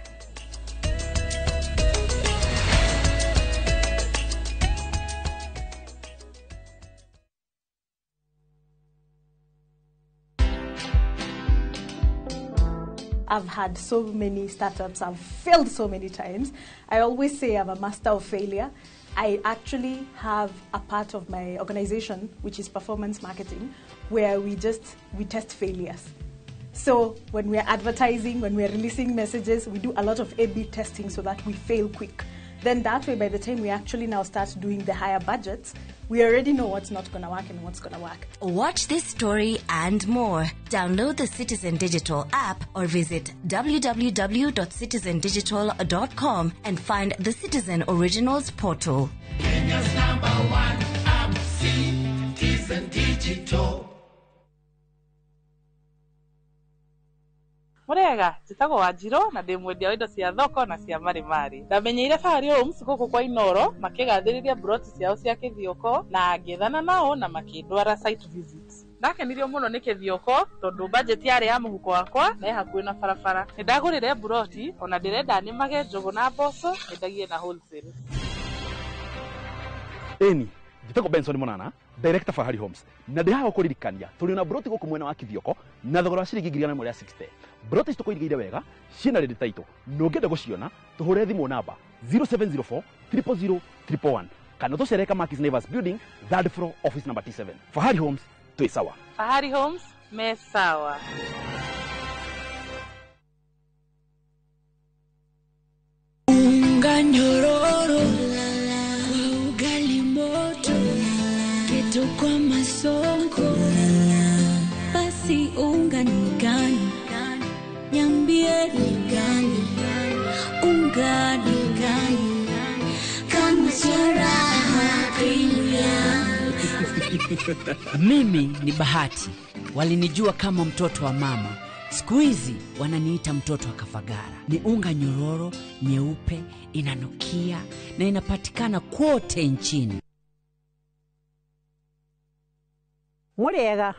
I've had so many startups, I've failed so many times. I always say I'm a master of failure. I actually have a part of my organization, which is performance marketing, where we test failures. So when we're advertising, when we're releasing messages, we do a lot of A/B testing so that we fail quick. Then that way, by the time we actually now start doing the higher budgets, we already know what's not going to work and what's going to work. Watch this story and more. Download the Citizen Digital app or visit www.citizendigital.com and find the Citizen Originals portal. Kenya's number one app, Citizen Digital. Murega njĩtagwo Wanjirũ na ndĩ mwendia wa indo cia thoko na cia marimari. Ndamenyeire Fahari Homes gũkũ kwa Inooro makĩgathĩrĩria broti ciao cia Kĩthioko na ngĩethana nao na makĩndwara site visit. Ndakenirio mũno nĩ Kĩthioko tondũ budget yarĩ ya mũhuko wakwa na ĩ hakuhĩ na barabara. Nĩndagũrire broti ona ndĩrenda nĩmage njũgũ na mboco nyendagie na wholesale. Ĩni njĩtagwo Benson Monana, Director Fahari Homes, na ndĩ haha gũkũririkania tũrĩ na broti gũkũ mwena wa Kĩthioko na thogora wa ciringi 160,000. Broti ici tũkũirigĩire wega ciĩna ready title na ũngĩenda gũciona tũhũre thimũ namba 0704 000 111 kana tũcerere Kamakis Neighbors Building, third floor, office number T7. Fahari Homes twĩ sawa. Fahari Homes me sawa. Unga nyororo kwa ugali moto keto kwa masonko, basi unga ni gani? Niambie ni gani? Unga ni gani? Kama charaha premium. Mimi ni Bahati, walinijua kama mtoto wa mama. Siku hizi wananiita mtoto wa Kafagara. Ni unga nyororo, nyeupe, inanukia na inapatikana kote nchini. Murega,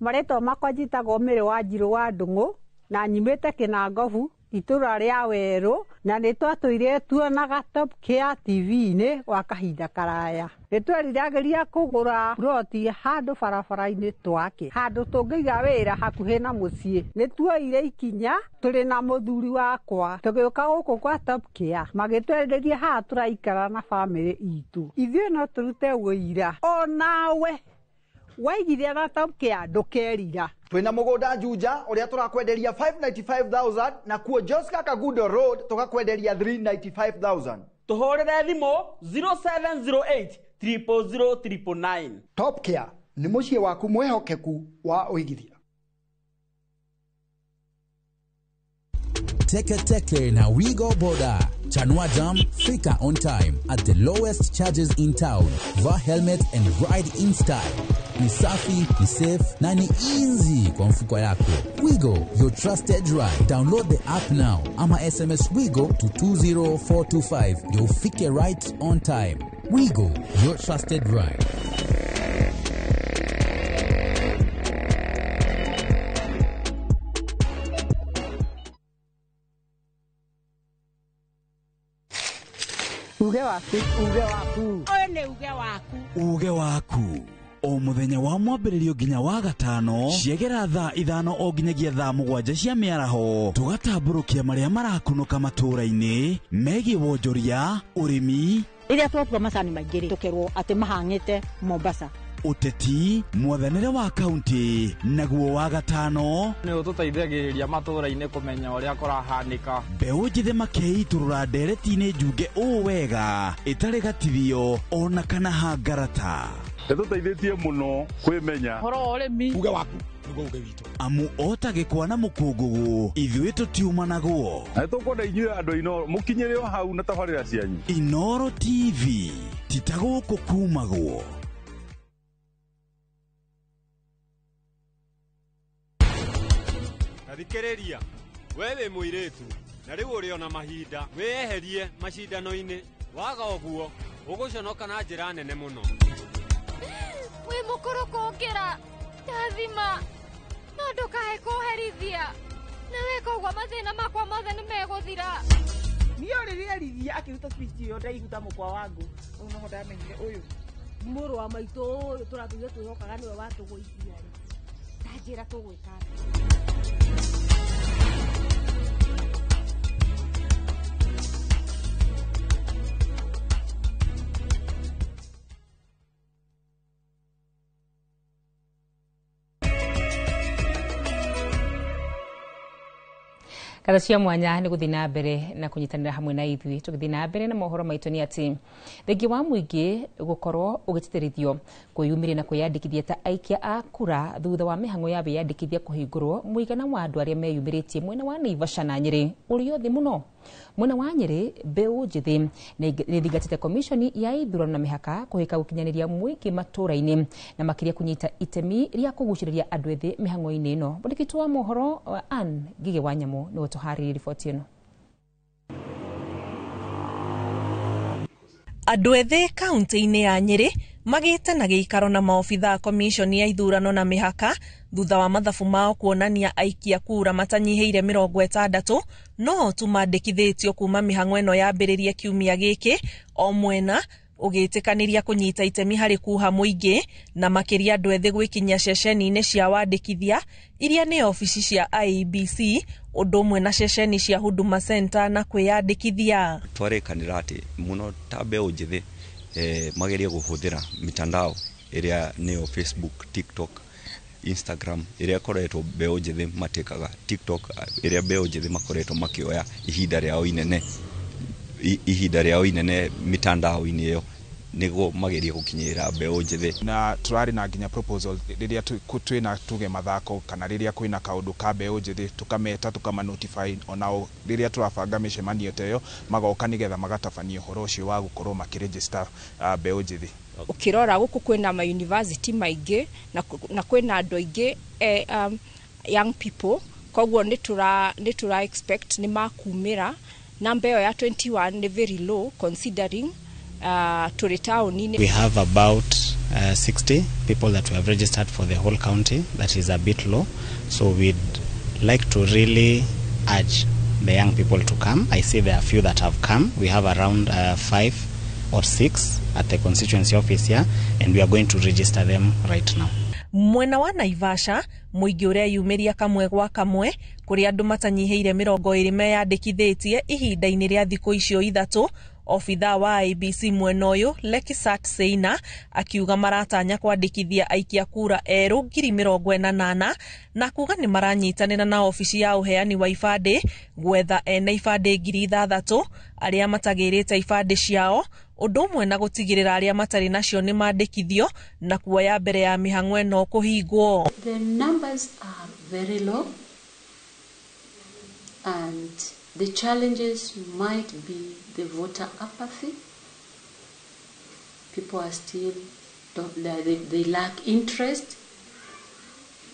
Marĩtwa makwa njĩtagwo Mary Wanjirũ wa Ndung'u na nyumĩte Kĩnangobu itũra rĩa Werũ na nĩ twatũire tuonaga Top Care TV-inĩ gwa kahinda karaya. Nĩ tweriragĩria kũgũra buroti handũ barabara-inĩ twake, handũ tũngĩiga wĩra hakuhĩ na mũciĩ. Nĩ tuoire ikinya tũrĩ na mũthuri wakwa tũgĩũka gũkũ kwa Top Care, magĩtwenderia haha tũraikara na bamĩrĩ itũ. Ithuĩ no tũrute wũira onawe waigithia na Top Care ndũkerira. Twina mugunda Juja uria turakwenderia 595,000 na kuo Joska Kagudo Road tukakwenderia 395,000. Tuhurire thimu 0708 000 999. Top Care ni muciĩ waku mwihokeku wa uigithia. Teke Teke na Wigo Boda. Chanua Jam, fika on time at the lowest charges in town. Vaa helmet and ride in style. Ni safi, ni safe na ni easy kwa mfuko yako. Wigo, your trusted ride. Download the app now ama SMS Wigo to 20425 ndio ufike right on time. Wigo, your trusted ride. Uge waku, uge waku. Ũyũ nĩ uge waku. Uge waku. O muthenya wa mwambĩrĩrio nginya wa gatano ciegera thaa 5 o nginyagia thaa 7 cia mĩaraho tũgatambũrũkia marĩa marakunũka matũũra-inĩ megiĩ wonjoria, ũrĩmi, rĩrĩa twatua macani maingĩ rĩ tũkerwo atĩ mahang'ĩte Mombasa, ũteti, mwathanĩre wa kaunti, naguo wa gatano nĩ ũtũteithagĩrĩria matũũra-inĩ kũmenya ũrĩa kũrahanĩka. Mbeũ njĩthĩ makeitũrũra ndereti-inĩ njunge ũũ wega ĩtarĩ gatithio ona kana hangarata. Ĩtũteithĩtie mũno kwĩmenya ũhoro wa ũrĩmi. Uge waku nĩguo uge witũ. Amu ota gĩkwa na mũkũngũgũ ithuĩ tũtiumanagwo. Na nĩtũkwenda inyuĩ andũ a Inooro mũkinyĩre o hau na tabarĩra cianyu. Inooro TV ti ta gũkũ kumagwo. Thikĩrĩria, we wĩ mũirĩtu na rĩu ũrĩ ona mahinda wĩyeherie macindano-inĩ, waga ũguo ũgũconoka na njĩra nene mũno. Wĩ mũkũrũ kũngĩra ndathima, no ndũkae kũherithia, na weka ũguo mathĩna makwa mothe nĩ megũthira. Niĩ rĩrĩa eririe akĩruta speech ĩyo ndaiguta mũkwa wangu, rĩu noho ndamenyire ũyũ mũrũ wa maitũ ũyũ tũratũire twĩhokaga nĩwe watũgũithia rĩ, tanjĩra tũgwĩka atĩa? Ngatho cia mwanya nĩ gũthiĩ na mbere na kũnyitanĩra hamwe na ithuĩ. Tũgĩthiĩ na mbere na mohoro maitũ nĩ atĩ thengia wa mũingĩ gũkorwo ũgĩtĩtĩrithio kwĩyumĩria na kwĩyandĩkithia ta aikia a kura thutha wa mĩhang'o ya wĩyandĩkithia kũhingũrwo, mũigana wa andũ arĩa meyumĩrĩtie mwena wa Naivasha na Nyĩrĩ ũrĩ thĩ mũno. Mwena wa Nyĩrĩ, mbeũ njĩthĩ nĩ ĩthingatĩte komishoni ya ithurano na mĩhaka kũhĩka gũkinyanĩria mũingĩ matũũra-inĩ na makĩria kũnyita itemi rĩa kũgucĩrĩria andũ ethĩ mĩhang'o-inĩ ĩno. Mwandĩki wa mohoro Ann Ngigĩ wa Nyamũ nĩwe tũharĩrĩirie riboti ĩno. Andũ ethĩ kaunti-inĩ ya Nyĩrĩ magĩte na gĩikaro na maobitha komishoni ya ithurano na mĩhaka thutha wa mathabu mao kuonania aikia kura matanyihĩire 60 no tu mandĩkithĩtio kuma mĩhang'o ĩno yambĩrĩrie kiumia gĩkĩ, o mwena ũgĩtĩkanĩria kũnyita itemi harĩ kuha mũingĩ na makĩria andũ ethĩ gwĩkinyia ceceni-inĩ cia wandĩkithia iria nĩ obici cia IEBC ũndũ ũmwe na ceceni cia Huduma Center na kwĩyandĩkithia. Twarĩkanĩra atĩ mũno ta mbeũ njĩthĩ magerie kũhũthĩra mitandao ĩrĩa nĩyo Facebook, TikTok, Instagram ĩrĩa ĩkoretwo mbeũ njĩthĩ matĩkaga, TikTok ĩrĩa mbeũ njĩthĩ makoretwo makĩoya ihinda rĩao inene mitandao-inĩ ĩyo nĩguo magerie gũkinyĩra mbeũ njĩthĩ. Na tũrarĩ na nginya proposal rĩrĩa twĩna tuge mathako kana rĩrĩa kwĩna kaũndũ ka mbeũ njĩthĩ tũkameta tũkama notify onao rĩrĩa tũrabanga mĩcemanio ta ĩyo magoka nĩgetha magatabania ũhoro ũcio wa gũkorwo makĩregister mbeũ njĩthĩ. Ũkĩrora gũkũ kwĩna ma university maingĩ na kwĩna andũ aingĩ young people, koguo nĩ tũra expect nĩ makumĩra. Namba ĩyo ya 21 nĩ very low considering tũrĩ taũni-inĩ. We have about 60 people that we have registered for the whole county. That is a bit low. So we'd like to really urge the young people to come. I see there are few that have come. We have around 5 or 6 at the constituency office here, and we are going to register them right now. Mwena wa Naivasha mũingĩ ũreyumĩria kamwe gwa kamwe kũrĩa andũ matanyihĩire 20 meyandĩkithĩtie ihinda-inĩ rĩa thikũ icio 3. Obithaa wa IEBC mwena ũyũ Lekisat Seina akiuga maratanya kwandĩkithia aikia kura erũ 88,000 na kuga nĩ maranyitanĩra na obici ya ũheani wa ibandĩ gwetha ene ibandĩ 6,000 arĩa matagĩrĩte ibandĩ ciao, ũndũ ũmwe na gũtigĩrĩra arĩa matarĩ nacio nĩ mandĩkithio na kuoya mbere ya mĩhang'o ĩno kũhingwo. The numbers are very low and the challenges might be the voter apathy. People are still, they lack interest.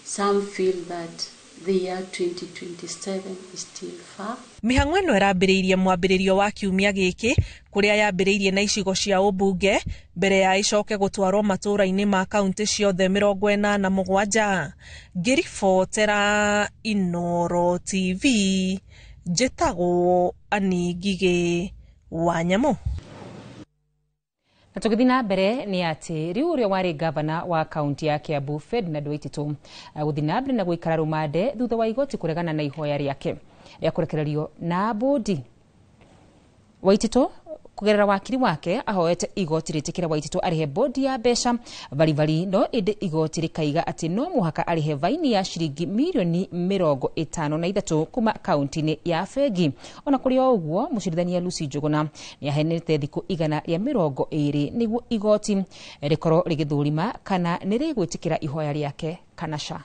Some feel that the year 2027 is still far. Mĩhang'o ĩno ĩrambĩrĩirie mwambĩrĩrio wa kiumia gĩkĩ kũrĩa yambĩrĩirie na icigo cia ũmbunge mbere ya ĩcoke gũtwarwo matũũra-inĩ ma kaunti ciothe 87. Ngĩribotera Inooro TV, njĩtagwo Annie Ngigĩ wa Nyamũ. Na tũgĩthiĩ na mbere nĩ atĩ rĩu ũrĩa warĩ gavana wa kaunti ya Kiambu Ferdinand Waititu gũthiĩ na mbere na gũikara rũmande thutha wa igoti kũregana na ihoya rĩake rĩa kũrekererio na bodi. Waititu kugerera wakiri wake ahoete igoti rĩtĩkĩre Waititu arĩhe bodi ya mbeca baribari, no ĩndĩ igoti rĩkaiga atĩ no mũhaka arĩhe baini ya ciringi mirioni 53 kuma kaunti-inĩ ya bengi. Ona kũrĩ o ũguo, mũcirithania Lucy Njuguna nĩ aheanĩte thikũ 120 nĩguo igoti rĩkorwo rĩgĩthũrima kana nĩ rĩgwĩtĩkĩra ihoya rĩake kana ca.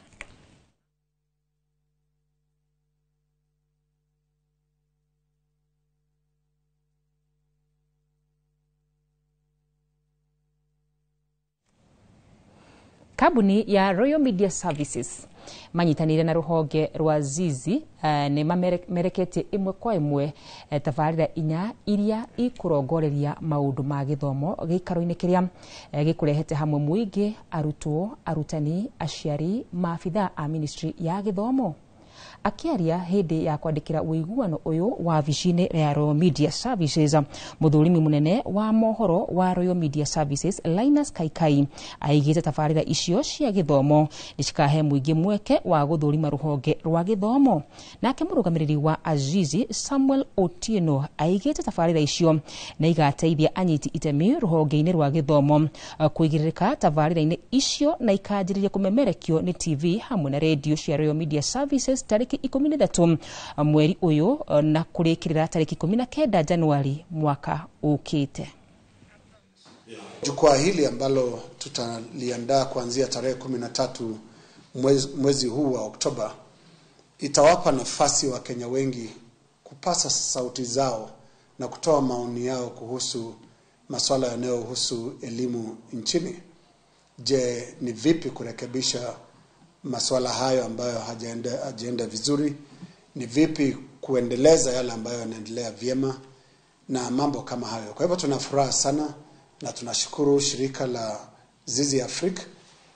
Kambuni ya Royal Media Services manyitanire na ruhonge rwa Zizi nĩ mamereketie ĩmwe kwa ĩmwe tabarĩra 4 iria ikũrongoreria maũndũ ma gĩthomo gĩikaro-inĩ kĩrĩa gĩkũrehete hamwe mũingĩ, arutwo, arutani, aciari, maabithaa a ministry ya gĩthomo. Akiaria hĩndĩ ya kwandĩkĩra ũiguano ũyũ wabici-inĩ ya Royal Media Services, mũthũrimi mũnene wa mohoro wa Royal Media Services Linus Kaikai aigĩte tabarĩra icio cia gĩthomo nĩ cikahe mũingĩ mweke wa gũthũrima rũhonge rwa gĩthomo. Nake mũrũgamĩrĩri wa Azizi Samuel Otieno aigĩte tabarĩra icio nĩ igateithia anyiti itemi rũhonge-inĩ rwa gĩthomo kũigĩrĩrĩka tabarĩra-inĩ icio na ikanjĩrĩria kũmemerekio nĩ TV hamwe na redio cia Royal Media Services tariki 13 mweri ũyũ na kũrĩkĩrĩra tariki 19 Januari mwaka ũkĩte. Jukwaa hili ambalo tutaliandaa kuanzia tarehe 13 mwezi huu wa Oktoba itawapa nafasi Wakenya wengi kupasa sauti zao na kutoa maoni yao kuhusu masuala yanayohusu elimu nchini. Je, ni vipi kurekebisha masuala hayo ambayo hajaenda vizuri? Ni vipi kuendeleza yale ambayo yanaendelea vyema na mambo kama hayo. Kwa hivyo tuna furaha sana na tunashukuru shirika la Zizi Afrique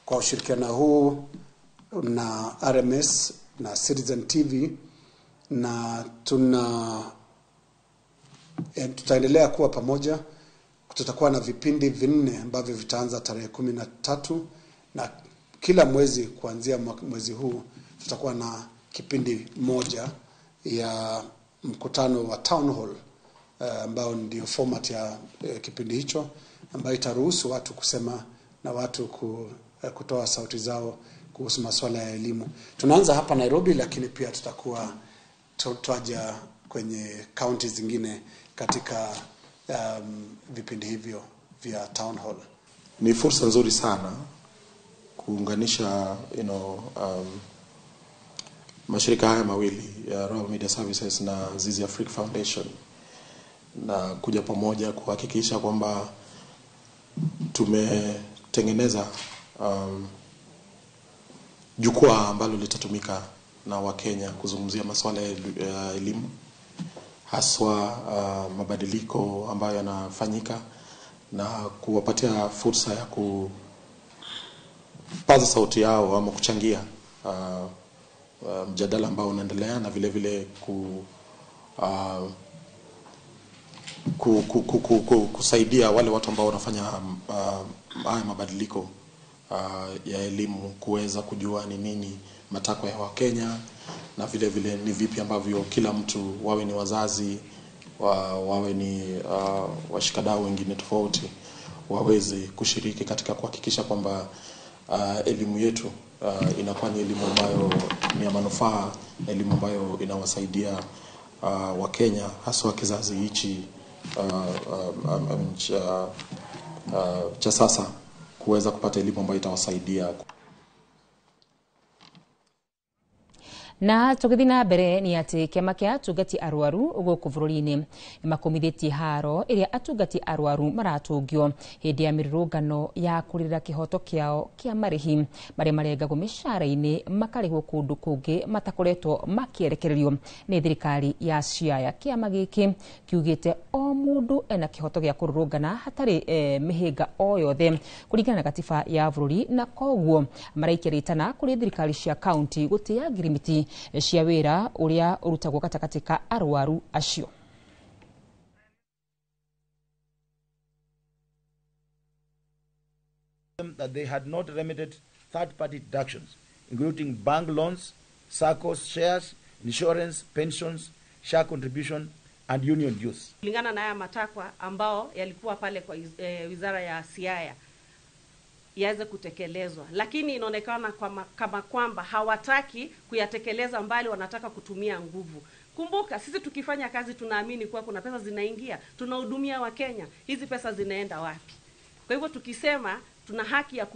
kwa ushirikiano huu na RMS na Citizen TV, na tutaendelea kuwa pamoja. Tutakuwa na vipindi 4 ambavyo vitaanza tarehe 13 na kila mwezi kuanzia mwezi huu tutakuwa na kipindi moja ya mkutano wa town hall ambao ndio format ya kipindi hicho, ambayo itaruhusu watu kusema na watu kutoa sauti zao kuhusu masuala ya elimu. Tunaanza hapa Nairobi, lakini pia tutakuwa tutaja kwenye county zingine katika vipindi hivyo vya town hall. Ni fursa nzuri sana kuunganisha mashirika haya mawili ya Royal Media Services na Zizi Afrique Foundation, na kuja pamoja kuhakikisha kwamba tumetengeneza jukwaa ambalo litatumika na Wakenya kuzungumzia masuala ya elimu, haswa mabadiliko ambayo yanafanyika, na kuwapatia fursa ya Kupaza sauti yao ama kuchangia mjadala ambao unaendelea na vile vile kusaidia wale watu ambao wanafanya haya mabadiliko ya elimu kuweza kujua ni nini matakwa ya Wakenya na vile vile ni vipi ambavyo kila mtu, wawe ni wazazi, wawe ni washikadau wengine tofauti, waweze kushiriki katika kuhakikisha kwamba elimu yetu inakuwa ni elimu ambayo ni ya manufaa, elimu ambayo inawasaidia Wakenya haswa kizazi hichi cha sasa kuweza kupata elimu ambayo itawasaidia. Na tũgĩthiĩ na mbere nĩ atĩ kĩama kĩa atungati arwaru gũkũ bũrũri-inĩ nĩmakomithĩtie haro ĩrĩa atungati arwaru maratũngio hĩndĩ ya mĩrũrũngano ya kũrĩrĩra kĩhoto kĩao kĩa marĩhi marĩa marengagwo mĩcara-inĩ makarĩhwo kũndũ kũngĩ matakoretwo makĩerekererio nĩ thirikari ya Siaya. Kĩama gĩkĩ kiugĩte o mũndũ ena kĩhoto gĩa kũrũrũngana hatarĩ mĩhĩnga o yothe kũringana na gatiba ya bũrũri, na koguo maraikia rĩtana kũrĩ thirikari cia kaunti gũtĩĩa ngirimiti cia wĩra ũrĩa ũrutagwo gatagatĩ ka arwaru acio. That they had not remitted third-party deductions, including bank loans, SACCOs, shares, insurance, pensions, share contribution, and union dues. Kulingana na haya matakwa ambao yalikuwa pale kwa wizara ya Siaya yaweze kutekelezwa, lakini inaonekana kama kwamba hawataki kuyatekeleza, mbali wanataka kutumia nguvu. Kumbuka sisi tukifanya kazi tunaamini kuwa kuna pesa zinaingia, tunahudumia Wakenya, hizi pesa zinaenda wapi? Kwa hivyo tukisema tuna haki ya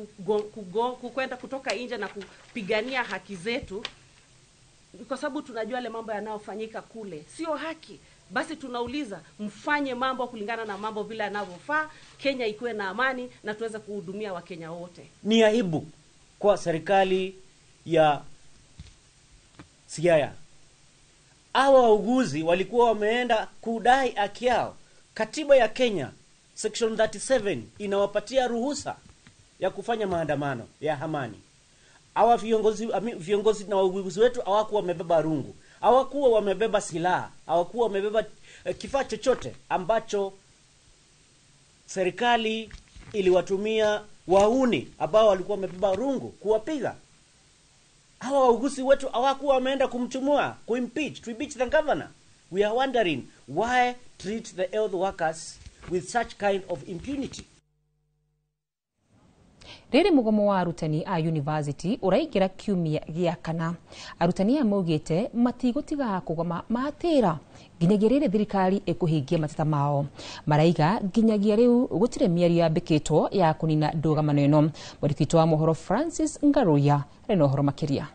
kukwenda kutoka nje na kupigania haki zetu, kwa sababu tunajua yale mambo yanayofanyika kule sio haki, basi tunauliza mfanye mambo kulingana na mambo vile yanavyofaa, Kenya ikuwe na amani na tuweze kuhudumia Wakenya wote. Ni aibu kwa serikali ya Siaya. Hawa wauguzi walikuwa wameenda kudai haki yao. Katiba ya Kenya section 37 inawapatia ruhusa ya kufanya maandamano ya amani. Hawa viongozi na wauguzi wetu hawakuwa wamebeba rungu, hawakuwa wamebeba silaha, hawakuwa wamebeba kifaa chochote ambacho serikali iliwatumia wauni ambao walikuwa wamebeba rungu kuwapiga. Hawa wauguzi wetu hawakuwa wameenda kumchumua, kuimpeach, to impeach the governor. We are wondering why treat the health workers with such kind of impunity. Rĩrĩ mũgomo wa arutani a university ũraingĩra kiumia gĩa kana, arutani aya maugĩte matigũtiga kũgoma matĩra nginyagia rĩrĩ thirikari ĩkũhingia mateta mao. Maraiga nginyagia rĩu gũtirĩ mĩario yambĩkĩtwo ya kũnina ndũgamano ĩno. Mwandĩki witũ wa mohoro Francis Ngaruya arĩ na ũhoro makĩria.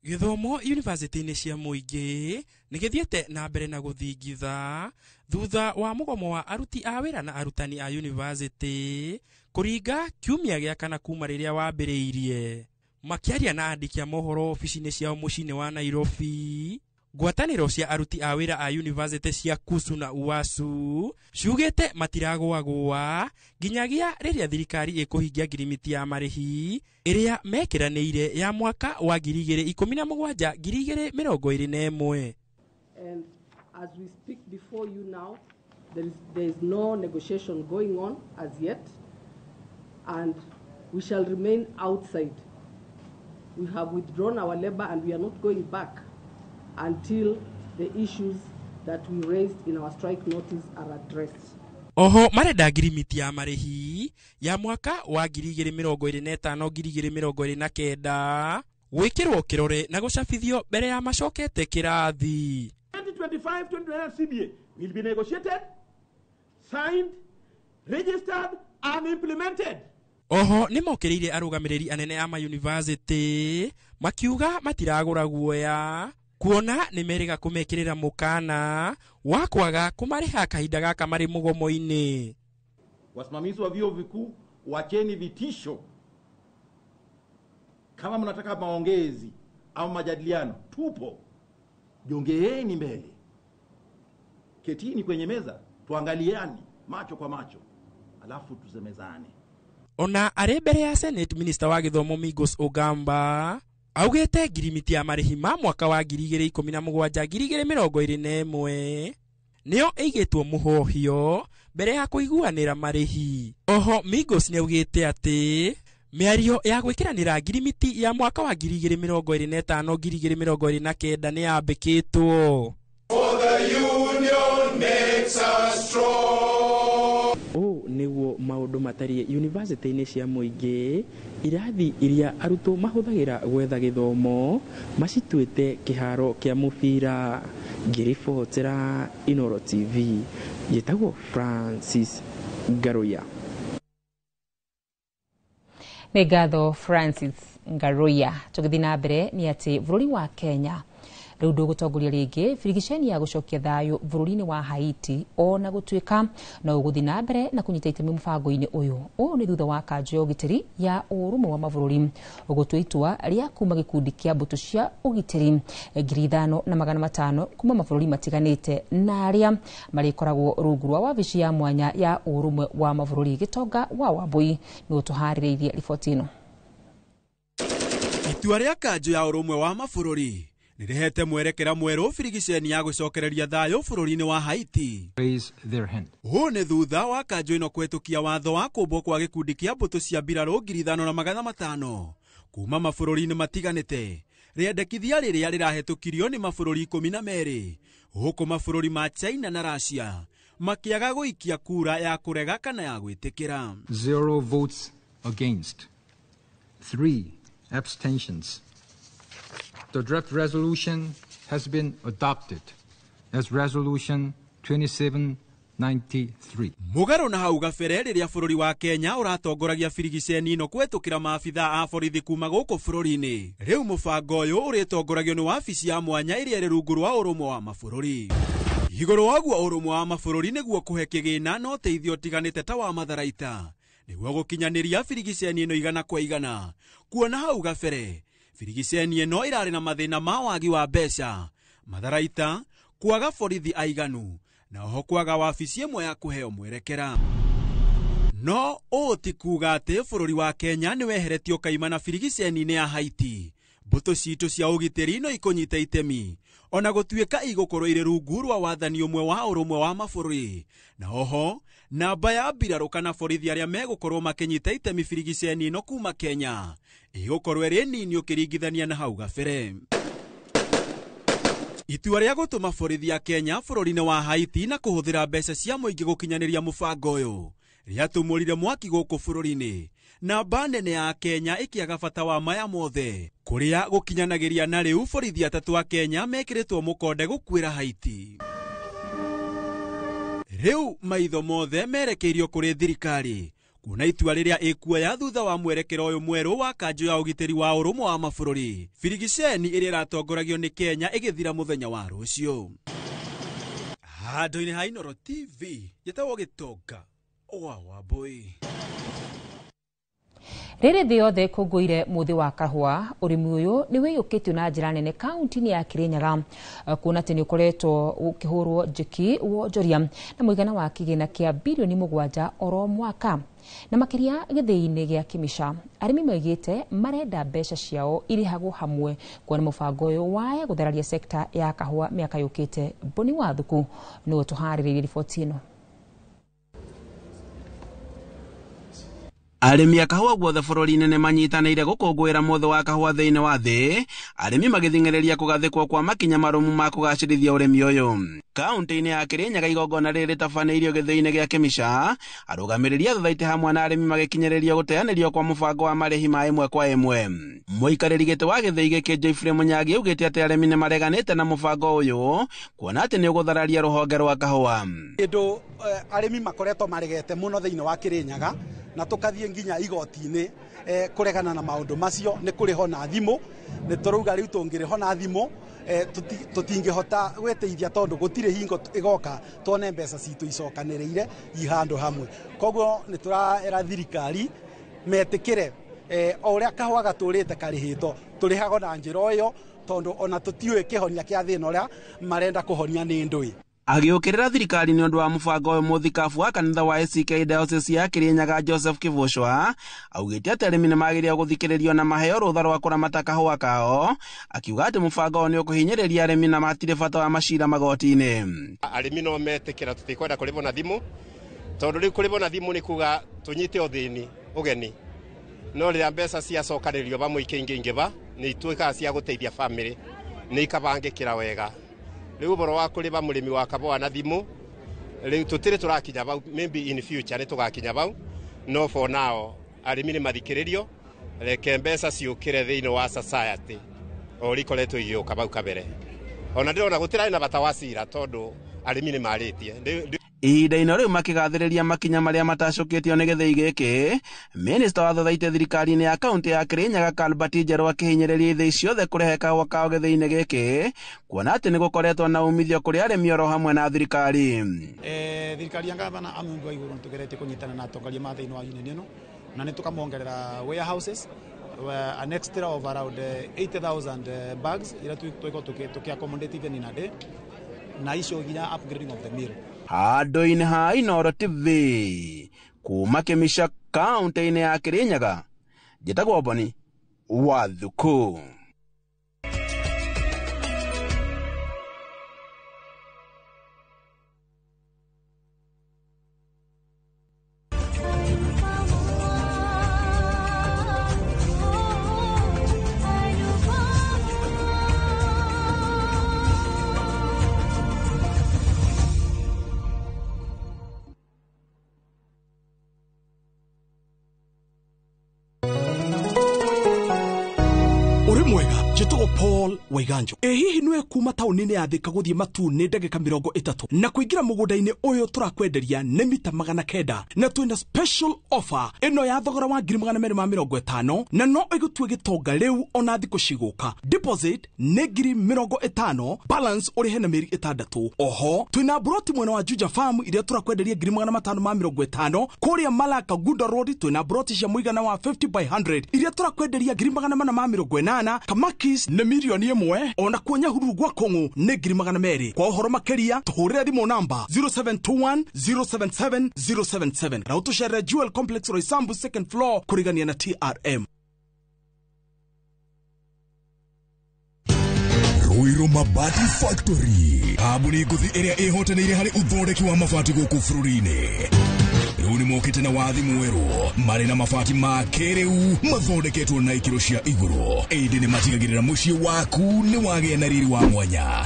Gĩthomo university-inĩ cia mũingĩ nĩ gĩthiĩte na mbere na gũthingitha thutha wa mũgomo wa aruti a wĩra na arutani a university kũringa kiumia gĩa kana kuma rĩrĩa wambĩrĩirie. Makĩaria na andĩki a mohoro obici-inĩ ciao mũciĩ-inĩ wa Nairobi, ngwatanĩro cia aruti a wĩra a university cia KUSU na UASU ciugĩte matiragũagũa nginyagia rĩrĩa thirikari ĩkũhingia ngirimiti ya marĩhi ĩrĩa mekĩranĩire ya mwaka wa 2017 2021. And as we speak before you now, there is no negotiation going on as yet, and we shall remain outside. We have withdrawn our labor and we are not going back until the issues that we raised in our strike notice are addressed. Oho marenda ngirimiti ya marĩhi ya mwaka wa 2025 2029 gwĩkĩrwo kĩrore na gũcabithio mbere ya macokete kĩrathi. 2025-2029 CBA will be negotiated, signed, registered and implemented. Oho nĩ mokĩrĩire arũgamĩrĩri anene a mayunivasĩtĩ makiuga matiragũra guoya kuona nĩ merĩga kũmekĩrĩra mũkana wa kwaga kũmarĩha kahinda gaka marĩ mũgomo-inĩ. Wasimamizi wa vyuo vikuu, wacheni vitisho. Kama mnataka maongezi au majadiliano, tupo. Jongeeni mbele, ketini kwenye meza, tuangaliani macho kwa macho, alafu tusemezane. Ona arĩ mbere ya Senate, Minister wa gĩthomo Migos Ogamba augĩte ngirimiti ya marĩhi ma mwaka wa 2017 2021 nĩyo ĩigĩtwo mũhohio mbere ya kũiguanĩra marĩhi. Oho Migos nĩaugĩte atĩ mĩario ya gwĩkĩranĩra ngirimiti ya mwaka wa 2025 2029 nĩ yambĩkĩtwo. For the union makes us strong. Ũũ nĩguo maũndũ matariĩ yunivasĩtĩ-inĩ cia mũingĩ, irathi iria arutwo mahũthagĩra gwetha gĩthomo macituĩte kĩharo kĩa mũbira. Ngĩribotera Inooro TV, njĩtagwo Francis Ngaruiya. Nĩ ngatho Francis Ngaruiya. Tũgĩthiĩ na mbere nĩ atĩ bũrũri wa Kenya rĩu ndũgũtongoria rĩngĩ birigiceni ya gũcokia thayũ bũrũri-inĩ wa Haiti, ona gũtuĩka no ũgũthiĩ na mbere na kũnyita itemi mũbango-inĩ ũyũ. Ũũ nĩ thutha wa kanjũ ya ũgitĩri ya ũrũmwe wa mabũrũri gũtua itua rĩa kuma gĩkundi kĩa mbũtũ cia ũgitĩri 5500 kuma mabũrũri matiganĩte na arĩa marĩkoragwo rungu rwa wabici ya mwanya ya ũrũmwe wa mabũrũri. Gĩtonga wa Wambui nĩ ũtũharĩrĩirie riboti ĩno. Itua rĩa kanjũ ya ũrũmwe wa mabũrũri nĩrĩhete mwerekera mwerũ birigiceni ya gũcokereria thayũ bũrũri-inĩ wa Haiti. Ũũ nĩ thutha wa kanjũ ĩno kũhetũkia watho wa kũmbwo kwa gĩkundi kĩa mbũtũ cia mbirarũ 5500 kuma mabũrũri-inĩ matiganĩte. Rĩendekithia rĩrĩa rĩrahetũkirio nĩ mabũrũri 12 gũkũ mabũrũri ma China na Russia makĩaga gũikia kura ya kũrega kana ya gwĩtĩkĩra. 0 votes against, 3 abstentions. The draft resolution has been adopted as Resolution 2793. Mũgarũ na hau gabere rĩrĩa bũrũri wa Kenya ũratongoragia birigiceni ĩno kũhetũkĩra maabitha a borithi kuma gũkũ bũrũri-inĩ. Rĩu mũbango ũyũ ũrĩtongoragio nĩ wabici ya mwanya ĩrĩa ĩrĩ rungu rwa ũrũmwe wa mabũrũri. Igũrũ wa ũguo ũrũmwe wa mabũrũri nĩguo kũhe kĩgĩna na ũteithio ũtiganĩte ta wa matharaita nĩguo gũkinyanĩria birigiceni ĩno 100 kwa 100. Kuona hau gabere birigiceni ĩno ĩrarĩ na mathĩna ma wagi wa mbeca, matharaita, kwaga borithi aiganu na oho kwaga wabici ĩmwe ya kũheo mwerekera. No ũũ ti kuga atĩ bũrũri wa Kenya nĩ weheretio kaimana birigiceni-inĩ ya Haiti. Mbũtũ citũ cia ũgitĩri no ikũnyita itemi ona gũtuĩka igũkorwo irĩ rungu rwa wathani ũmwe wa ũrũmwe wa mabũrũri. Na oho namba ya mbirarũ kana borithi arĩa megũkorwo makĩnyita itemi birigiceni ĩno kuma Kenya ĩgũkorwo ĩrĩ nini ũkĩringithania na hau gabere. Itua rĩa gũtũma borithi ya Kenya bũrũri-inĩ wa Haiti na kũhũthĩra mbeca cia mũingĩ gũkinyanĩria mũbango ũyũ rĩatũmũrire mwaki gũkũ bũrũri-inĩ. Namba nene ya Kenya ĩkĩaga bata wa maya mothe kũrĩa gũkinyanagĩria na rĩu borithi atatũ a Kenya mekĩrĩtwo mũkonde gũkuĩra Haiti. Rĩu maitho mothe merekeirio kũrĩ thirikari kuona itua rĩrĩa ĩkuoya thutha wa mwerekero ũyũ mwerũ wa kanjũ ya ũgitĩri wa ũrũmwe wa mabũrũri. Birigiceni ĩrĩa ĩratongoragio nĩ Kenya ĩgĩthira mũthenya wa rũciũ. Handũ-inĩ ha Inooro TV, njĩtagwo Gĩtonga wa Wambui. Rĩrĩ thĩ yothe ĩkũngũĩire mũthĩ wa kahũa, ũrĩmi ũyũ nĩ wĩyũkĩtio na njĩra nene kaunti-inĩ ya Kirinyaga, kuona atĩ nĩ ũkoretwo ũkĩhũrwo njeki wonjoria na mũigana wa kĩgĩna kĩa birioni 7 oro mwaka. Na makĩria gĩthĩi-inĩ gĩa Kĩmica, arĩmi maugĩte marenda mbeca ciao irĩhagwo hamwe kuona mũbango ũyũ waya gũthararia sekta ya kahũa mĩaka yũkĩte. Boni Wathuku nĩwe ũtũharĩrĩirie riboti ĩno. Arĩmi a kahũa guothe bũrũri-inĩ nĩ manyitanĩire gũkũngũĩra mũthĩ wa kahũa thĩinĩ wa thĩ, arĩmi magĩthing'ĩrĩria kũgathĩkwo kwa makinya marũmu ma kũgacĩrithia ũrĩmi ũyũ. Kaunti-inĩ ya Kirinyaga igongona rĩrĩ rĩtabanĩirio gĩthĩi-inĩ gĩa Kĩmica, arũgamĩrĩri a thothaitĩ hamwe na arĩmi magĩkinyĩrĩrio gũteanĩrio kwa mũbango wa marĩhi ma ĩmwe kwa ĩmwe. Mũikarĩri gĩtĩ wa gĩthĩi gĩkĩ Geoffrey Mũnyangi augĩte atĩ arĩmi nĩ mareganĩte na mũbango ũyũ kuona atĩ nĩ ũgũthararia rũhonge rwa kahũa. Kĩndũ arĩmi makoretwo maregete mũno thĩinĩ wa Kirinyaga na tũkathiĩ nginya igoti-inĩ kũregana na maũndũ macio nĩ kũrĩho na thimũ. Nĩ tũrauga rĩu tũngĩrĩho na thimũ tũtingĩhota gwĩteithia tondũ gũtirĩ hingo ĩgoka tuone mbeca citũ icokanĩrĩire i handũ hamwe. Koguo nĩ tũraera thirikari metĩkĩre o ũrĩa kahũa gatũrĩte karĩhĩtwo tũrĩhago na njĩra ĩyo tondũ ona tũtiũĩ kĩhonia kĩa thĩna ũrĩa marenda kũhonia nĩ ndũĩ. Agĩũkĩrĩra thirikari nĩ ũndũ wa mũbango ũyũ, mũthikabu wa kanitha wa ACK Diocese ya Kirinyaga Joseph Kĩbũcwa augĩte atĩ arĩmi nĩ magĩrĩirwo gũthikĩrĩrio na maheo rũtha rwa kũramata kahũa kao, akiuga atĩ mũbango ũyũ nĩ ũkũhinyĩrĩria arĩmi na matirĩ bata wa macira magoti-inĩ. Arĩmi no metĩkĩra tũtikwenda kũrĩhwo na thimũ, tondũ rĩu kũrĩhwo na thimũ nĩ kuga tũnyite ũthĩni ũgeni, no rĩrĩa mbeca ciacokanĩrĩrio vamwe ikĩingĩingĩva nĩ ituĩkaga cia gũteithia bamĩrĩ, nĩ ikabangĩkĩra wega. Rĩu ũhoro wa kũrĩha mũrĩmi wa kahũa na thimũ rĩu tũtirĩ tũrakinya vau, maybe in future nĩ tũgakinya vau, no for now arĩmi nĩ mathikĩrĩrio, reke mbeca ciũkĩre thĩinĩ wa society o ũrĩa ikoretwo igĩũka vau kabere. Ona ndĩrona gũtirarĩ na bata wa cira tondũ arĩmi nĩ marĩtie. Ihinda-inĩ rĩu makĩgathĩrĩria makinya marĩa matacũkĩtio nĩ gĩthĩi gĩkĩ, minista wa thothaitĩ thirikari-inĩ ya kaũntĩ ya Kirinyaga Albert Njerũ akĩhinyĩrĩria ithĩi ciothe kũrehe kahũa kao gĩthĩi-inĩ gĩkĩ, kuona atĩ nĩ gũkoretwo na umithio kũrĩ arĩmi oro hamwe na thirikari. Thirikari ya gavana amundu wa igũrũ nĩtũgeretie kũnyitana na atongoria ma thĩinĩ wa union ĩno, na nĩtũkamongerera warehouses an extra of around 80,000 bags iria tũgũkorwo tũkĩ accommodate even in a day, na icio nginya upgrading of the mill. Handũ-inĩ ha Inooro TV kuma Kĩmica kaũntĩ-inĩ ya Kirinyaga, njĩtagwo Boni wa Thuku. Njĩtagwo Paul Waiganjo. Ĩ hihi nĩwe kuma taũni-inĩ ya Thika gũthiĩ Matuu nĩ ndagĩka 30 na kũingĩra mũgũnda-inĩ ũyũ tũrakwenderia nĩ mita 900 na twĩna special offer ĩno ya thogora wa 250,000 na no ĩgũtue gĩtonga rĩu ona thikũ cigũka. Deposit nĩ 50,000, balance ũrĩhe na mĩeri 6. Oho twĩna broti mwena wa Juja Farm iria tũrakwenderia 550,000. Kũrĩa Malaka Gunda Road twĩna broti cia mũigana wa 50 by 100 iria tũrakwenderia 480,000. Kamakis nĩ 1,000,000, ona kuo Nyahururu gwa Kong'u nĩ 200,000. Kwa ũhoro makĩria tũhũrĩre thimũ namba 0721 077 077 na ũtũcerere Jewel Complex Roysambu second floor kũrigania na TRM. Ruiru Mabati Factory, kambuni ngũthi ĩrĩa ĩhotanĩire harĩ ũthondeki wa mabati gũkũ bũrũri-inĩ. Rĩu nĩ mokĩte na wathi mwerũ, marĩ na mabati ma kĩrĩu mathondeketwo na ikĩro cia igũrũ, ĩndĩ nĩ matigagĩrĩra mũciĩ waku nĩ wagĩa na riri wa mwanya.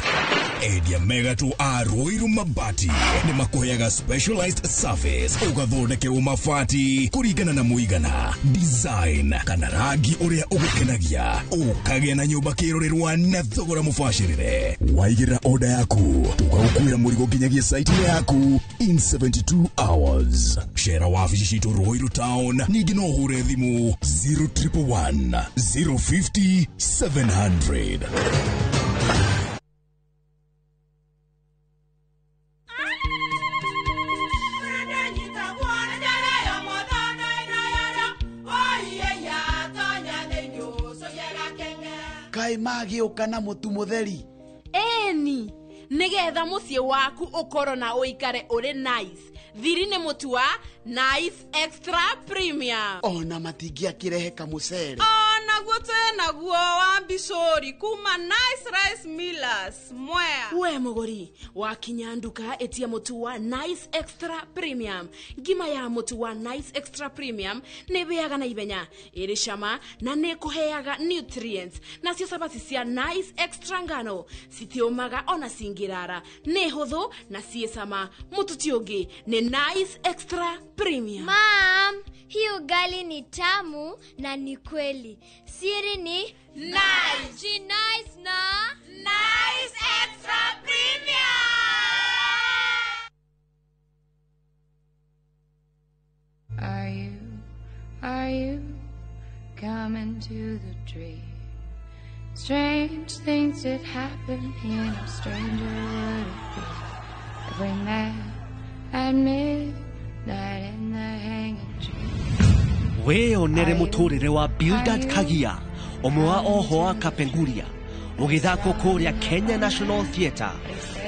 Endia mega tu a Ruiru Mabati nĩ makũheaga specialized service, ũgathondekerwo mabati kũringana na mũigana, design kana rangi ũrĩa ũgũkenagia, ũkagĩa na nyũmba kĩrorerwa na thogora mũbacĩrĩre. Waigĩrĩra order yaku tũgagũkuĩra mũrigo nginyagia site-inĩ yaku in 72 hours. Cera wabici citũ Ruiru Town, ningĩ no ũhũre thimũ 0111 050 700. Kaĩ magĩũka na mũtu mũtheri? Ĩni, nĩgetha mũciĩ waku ũkorwo na ũikare ũrĩ nice. Thiri nĩ mũtu wa Nice Extra Premium. Ona matingĩakĩrehe kamũcere. Onaguo twĩnaguo wa mbicũri kuma Nice Rice Millers Mwea. We mũgũri, wakinya nduka ĩtia mũtu wa Nice Extra Premium. Ngima ya mũtu wa Nice Extra Premium nĩ ĩhĩaga na ihenya, ĩrĩ cama na nĩ ĩkũheaga nutrients. Nacio cabaci cia Nice Extra ngano citiũmaga ona cingĩrara, nĩ hũthũ na ciĩ cama. Mũtu ti ũngĩ nĩ Nice Extra Premium. Mom, hii ugali ni tamu na ni kweli. Siri ni Nice. Nice na Nice Extra Premium. Are you coming to the tree? Strange things did happen here, no stranger would it be if we met at midnight in the hanging tree. Wĩyonere mũtũrĩre wa Bildad Kagia, ũmwe wa oho wa Kapenguria, ũgĩthakwo kũrĩa Kenya National Theatre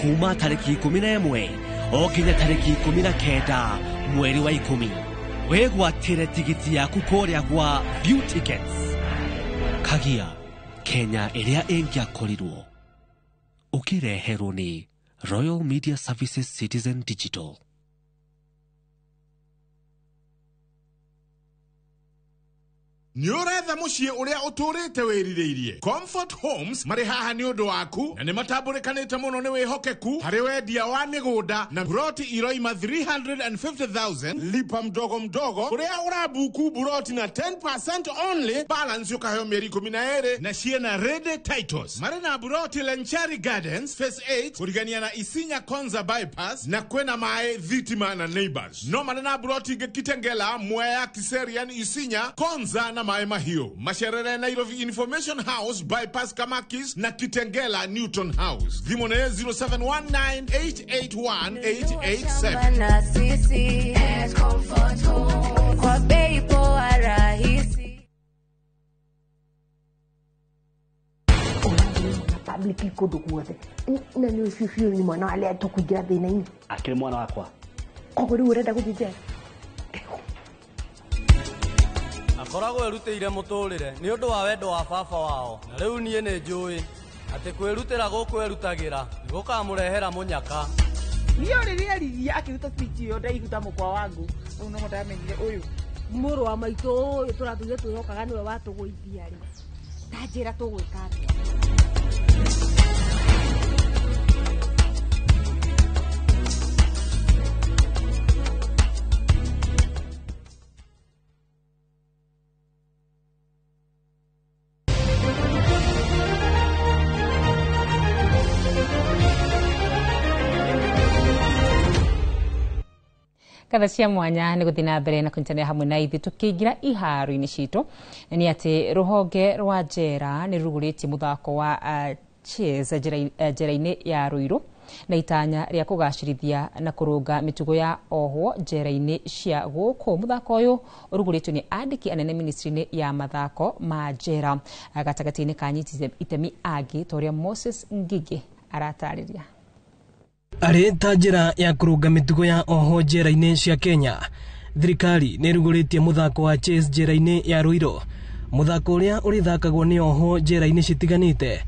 Kuma tarĩki 11 o nginya tarĩki 19 mweri wa 10. Wĩgwatĩre tigiti yaku kũrĩa gwa View Tickets. Kagia, Kenya ĩrĩa ĩngĩakorirwo. Ũkĩreherwo nĩ Royal Media Services Citizen Digital. Nĩ ũretha mũciĩ ũrĩa ũtũrĩte wĩrirĩirie. Comfort Homes marĩ haha nĩ ũndũ waku na nĩ matambũrĩkanĩte mũno nĩ wĩhokeku harĩ wendia wa mĩgũnda na buroti iroima 350,000 lipa mdogo mdogo kũrĩa ũrabuku buroti na 10% only, balance ũkaheo mĩeri 12 na ciĩna ready titles. Marĩ na buroti Lenchari Gardens Phase 8 kũrigania na Isinya Konza Bypass na kwĩna maĩ, thitima na neighbors. No marĩ na buroti ingĩ Kitengela, Mwea, Kiserian, Isinya, Konza na Maĩ Mahiũ. Macerere Nairobi Information House Bypass Kamakis na Kitengela Newton House. Thimũ nĩ 0719881887. Na sisi Comfort Home kwa bei poa rahisi. Public kũndũ guothe na nĩ ũcio biũ nĩ mwana wa arĩa tũkũingĩra thĩna-inĩ. Akĩrĩ mwana wakwa. Koguo rĩu ũrenda gũthiĩ njera? Akoragwo erutĩire mũtũrĩre nĩ ũndũ wa wendo wa baba wao, na rĩu niĩ nĩ njũĩ atĩ kwĩrutĩra gũkũ erutagĩra nĩ gũkamũrehera mũnyaka. Niĩ rĩrĩa eririe akĩruta speech ĩyo ndairuta mũkwa wangu rĩu noho ndamenyire ũyũ mũrũ wa maitũ ũyũ tũratũire twĩhokaga nĩwe watũgũithia rĩ, ta njĩra tũgwĩka atĩa? Katha cia mwanya nĩ gũthiĩ na mbere na kũnyitanĩra hamwe na ithuĩ tũkĩingĩra iharo-inĩ citũ nĩ atĩ rũhonge rwa njera nĩ rũrugũrĩtie mũthako wa chess njera-inĩ ya Ruiru na itanya rĩa kũgacĩrithia na kũrũnga mĩtugo ya ohwo njera-inĩ cia gũkũ. Mũthako ũyũ ũrugũrĩtio nĩ andĩki anene ministry-inĩ ya mathako ma njera gatagatĩ-inĩ ka anyiti itemi angĩ ta ũrĩa Moses Ngigĩ aratarĩria. Arĩ ta njĩra ya kũrũnga mĩtugo ya oho njera-inĩ cia Kenya, thirikari nĩ ĩrugũrĩtie mũthako wa chess njera-inĩ ya Ruiru, mũthako ũrĩa ũrĩthakagwo nĩ oho njera-inĩ citiganĩte.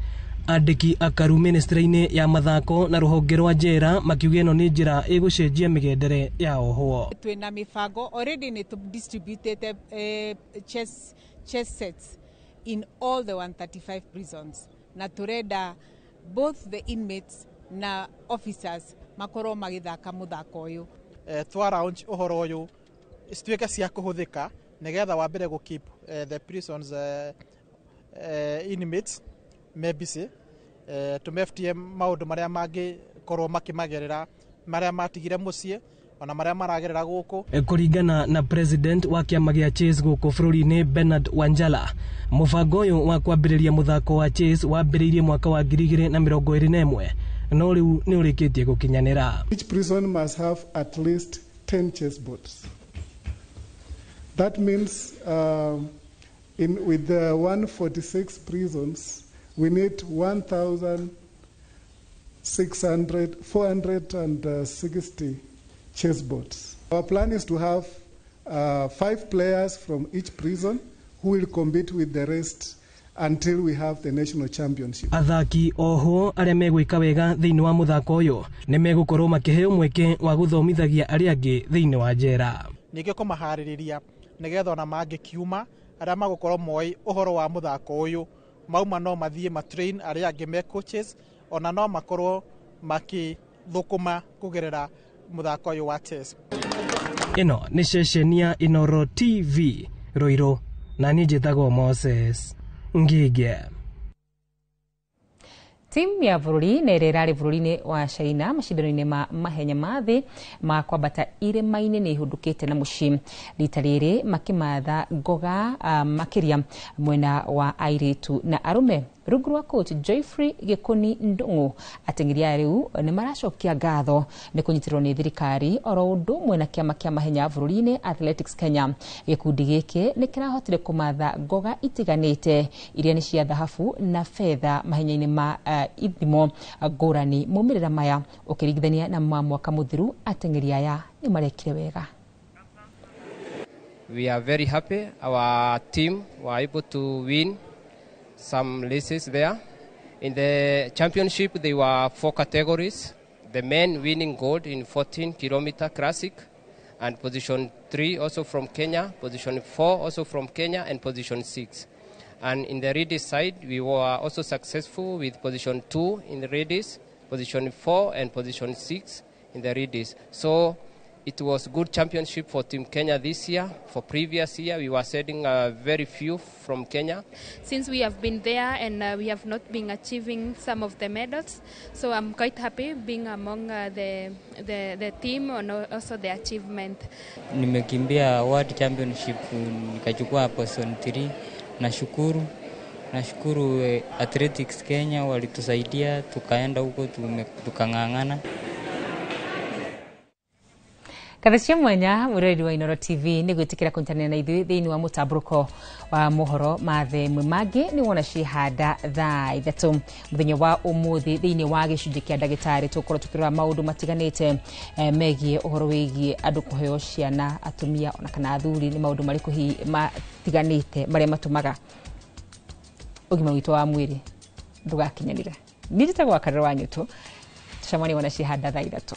Andĩki akaru ministry-inĩ ya mathako na rũhonge rwa njera makiuga ĩno nĩ njĩra ĩgũcenjia mĩgendere ya ohwo. Twĩna mĩbango already nĩ tũdistributĩte chess sets in all the 135 prisons na tũrenda both the inmates na officers makorwo magĩthaka mũthako ũyũ. Twa launch ũhoro ũyũ cituĩke cia kũhũthĩka nĩgetha wa mbere gũ keep the prisons inmates me busy, tũmeftie maũndũ marĩa mangĩkorwo makĩmagerera marĩa matigire mũciĩ ona marĩa maragerera gũkũ. Kũringana na president wa kĩama gĩa chess gũkũ bũrũri-inĩ Bernard Wanjala, mũbango ũyũ wa kwambĩrĩria mũthako wa chess wambĩrĩirie mwaka wa 2021 no rĩu nĩ ũrĩkĩtie gũkinyanĩra. Each prison must have at least 10 chess boards. That means with the 146 prisons we need 1,460 chess boards. Our plan is to have 5 players from each prison who will compete with the rest until we have the national championship. Athaki oho arĩa megwĩka wega thĩinĩ wa mũthako ũyũ nĩ megũkorwo makĩheo mweke wa gũthomithagia arĩa angĩ thĩinĩ wa njera. Ningĩ kũmaharĩrĩria nĩgetha ona mangĩkiuma arĩa magũkorwo moĩ ũhoro wa mũthako ũyũ mauma no mathiĩ matrain arĩa angĩ me coaches, ona no makorwo makĩthũkũma kũgerera mũthako ũyũ wa chess. Ĩno nĩ ceceni ya Inooro TV Ruiru, na niĩ njĩtagwo Moses Ngige. Timu ya bũrũri na ĩrĩa ĩrarĩ bũrũri-inĩ wa China macindano-inĩ ma mahenya ma thĩ ma kwambata irĩma-inĩ nĩ ihũndũkĩte na mũciĩ rita rĩrĩ makĩmatha ngoga makĩria mwena wa airĩtu na arũme. Rungu rwa coach Joyfrey Gikuni Ndung'u, ateng'eri aya rĩu nĩ maracokia ngatho nĩ kũnyitĩrĩrwo nĩ thirikari oro ũndũ ũmwe na kĩama kĩa mahenya bũrũri-inĩ Athletics Kenya. Gĩkundi gĩkĩ nĩ kĩrahotire kũmatha ngoga itiganĩte iria nĩ cia thahabu na betha mahenya-inĩ ma ithimo ngũrani. Maumĩrĩra maya ũkĩringithania na ma mwaka mũthiru, ateng'eri aya nĩ marekire wega. We are very happy. Our team were able to win some races there. In the championship, there were 4 categories. The men winning gold in 14-kilometer classic, and position 3 also from Kenya, position 4 also from Kenya, and position 6. And in the ladies side, we were also successful with position 2 in the ladies, position 4 and position 6 in the ladies. So it was good championship for Team Kenya this year. For previous year, we were sending very few from Kenya. Since we have been there and we have not been achieving some of the medals, so I'm quite happy being among the team and also the achievement. Nimekimbia World Championship nikachukua position 3. Nashukuru Athletics Kenya walitusaidia tukaenda huko tukang'ang'ana. Kathacia mwanya mwiroreri wa Inooro TV nĩ gwĩtĩkĩra kũnyitanĩra na ithuĩ thĩinĩ wa mũtambũrũko wa mohoro ma themwe mangĩ nĩ wona ciĩhanda thaa 3 mũthenya wa ũmũthĩ. Thĩinĩ wa gĩcunjĩ kĩa ndagĩtarĩ tũkorwo tũkĩrora maũndũ matiganĩte megiĩ ũhoro wĩgiĩ andũ kũheo ciana, atumia ona kana athuri, nĩ maũndũ marĩkũ hihi matiganĩte marĩa matũmaga ũgima witũ wa mwĩrĩ ndũgakinyanĩre. Niĩ njĩtagwo Wakarĩro wa Nyũtũ, tũcemanie wona ciĩhanda thaa 3.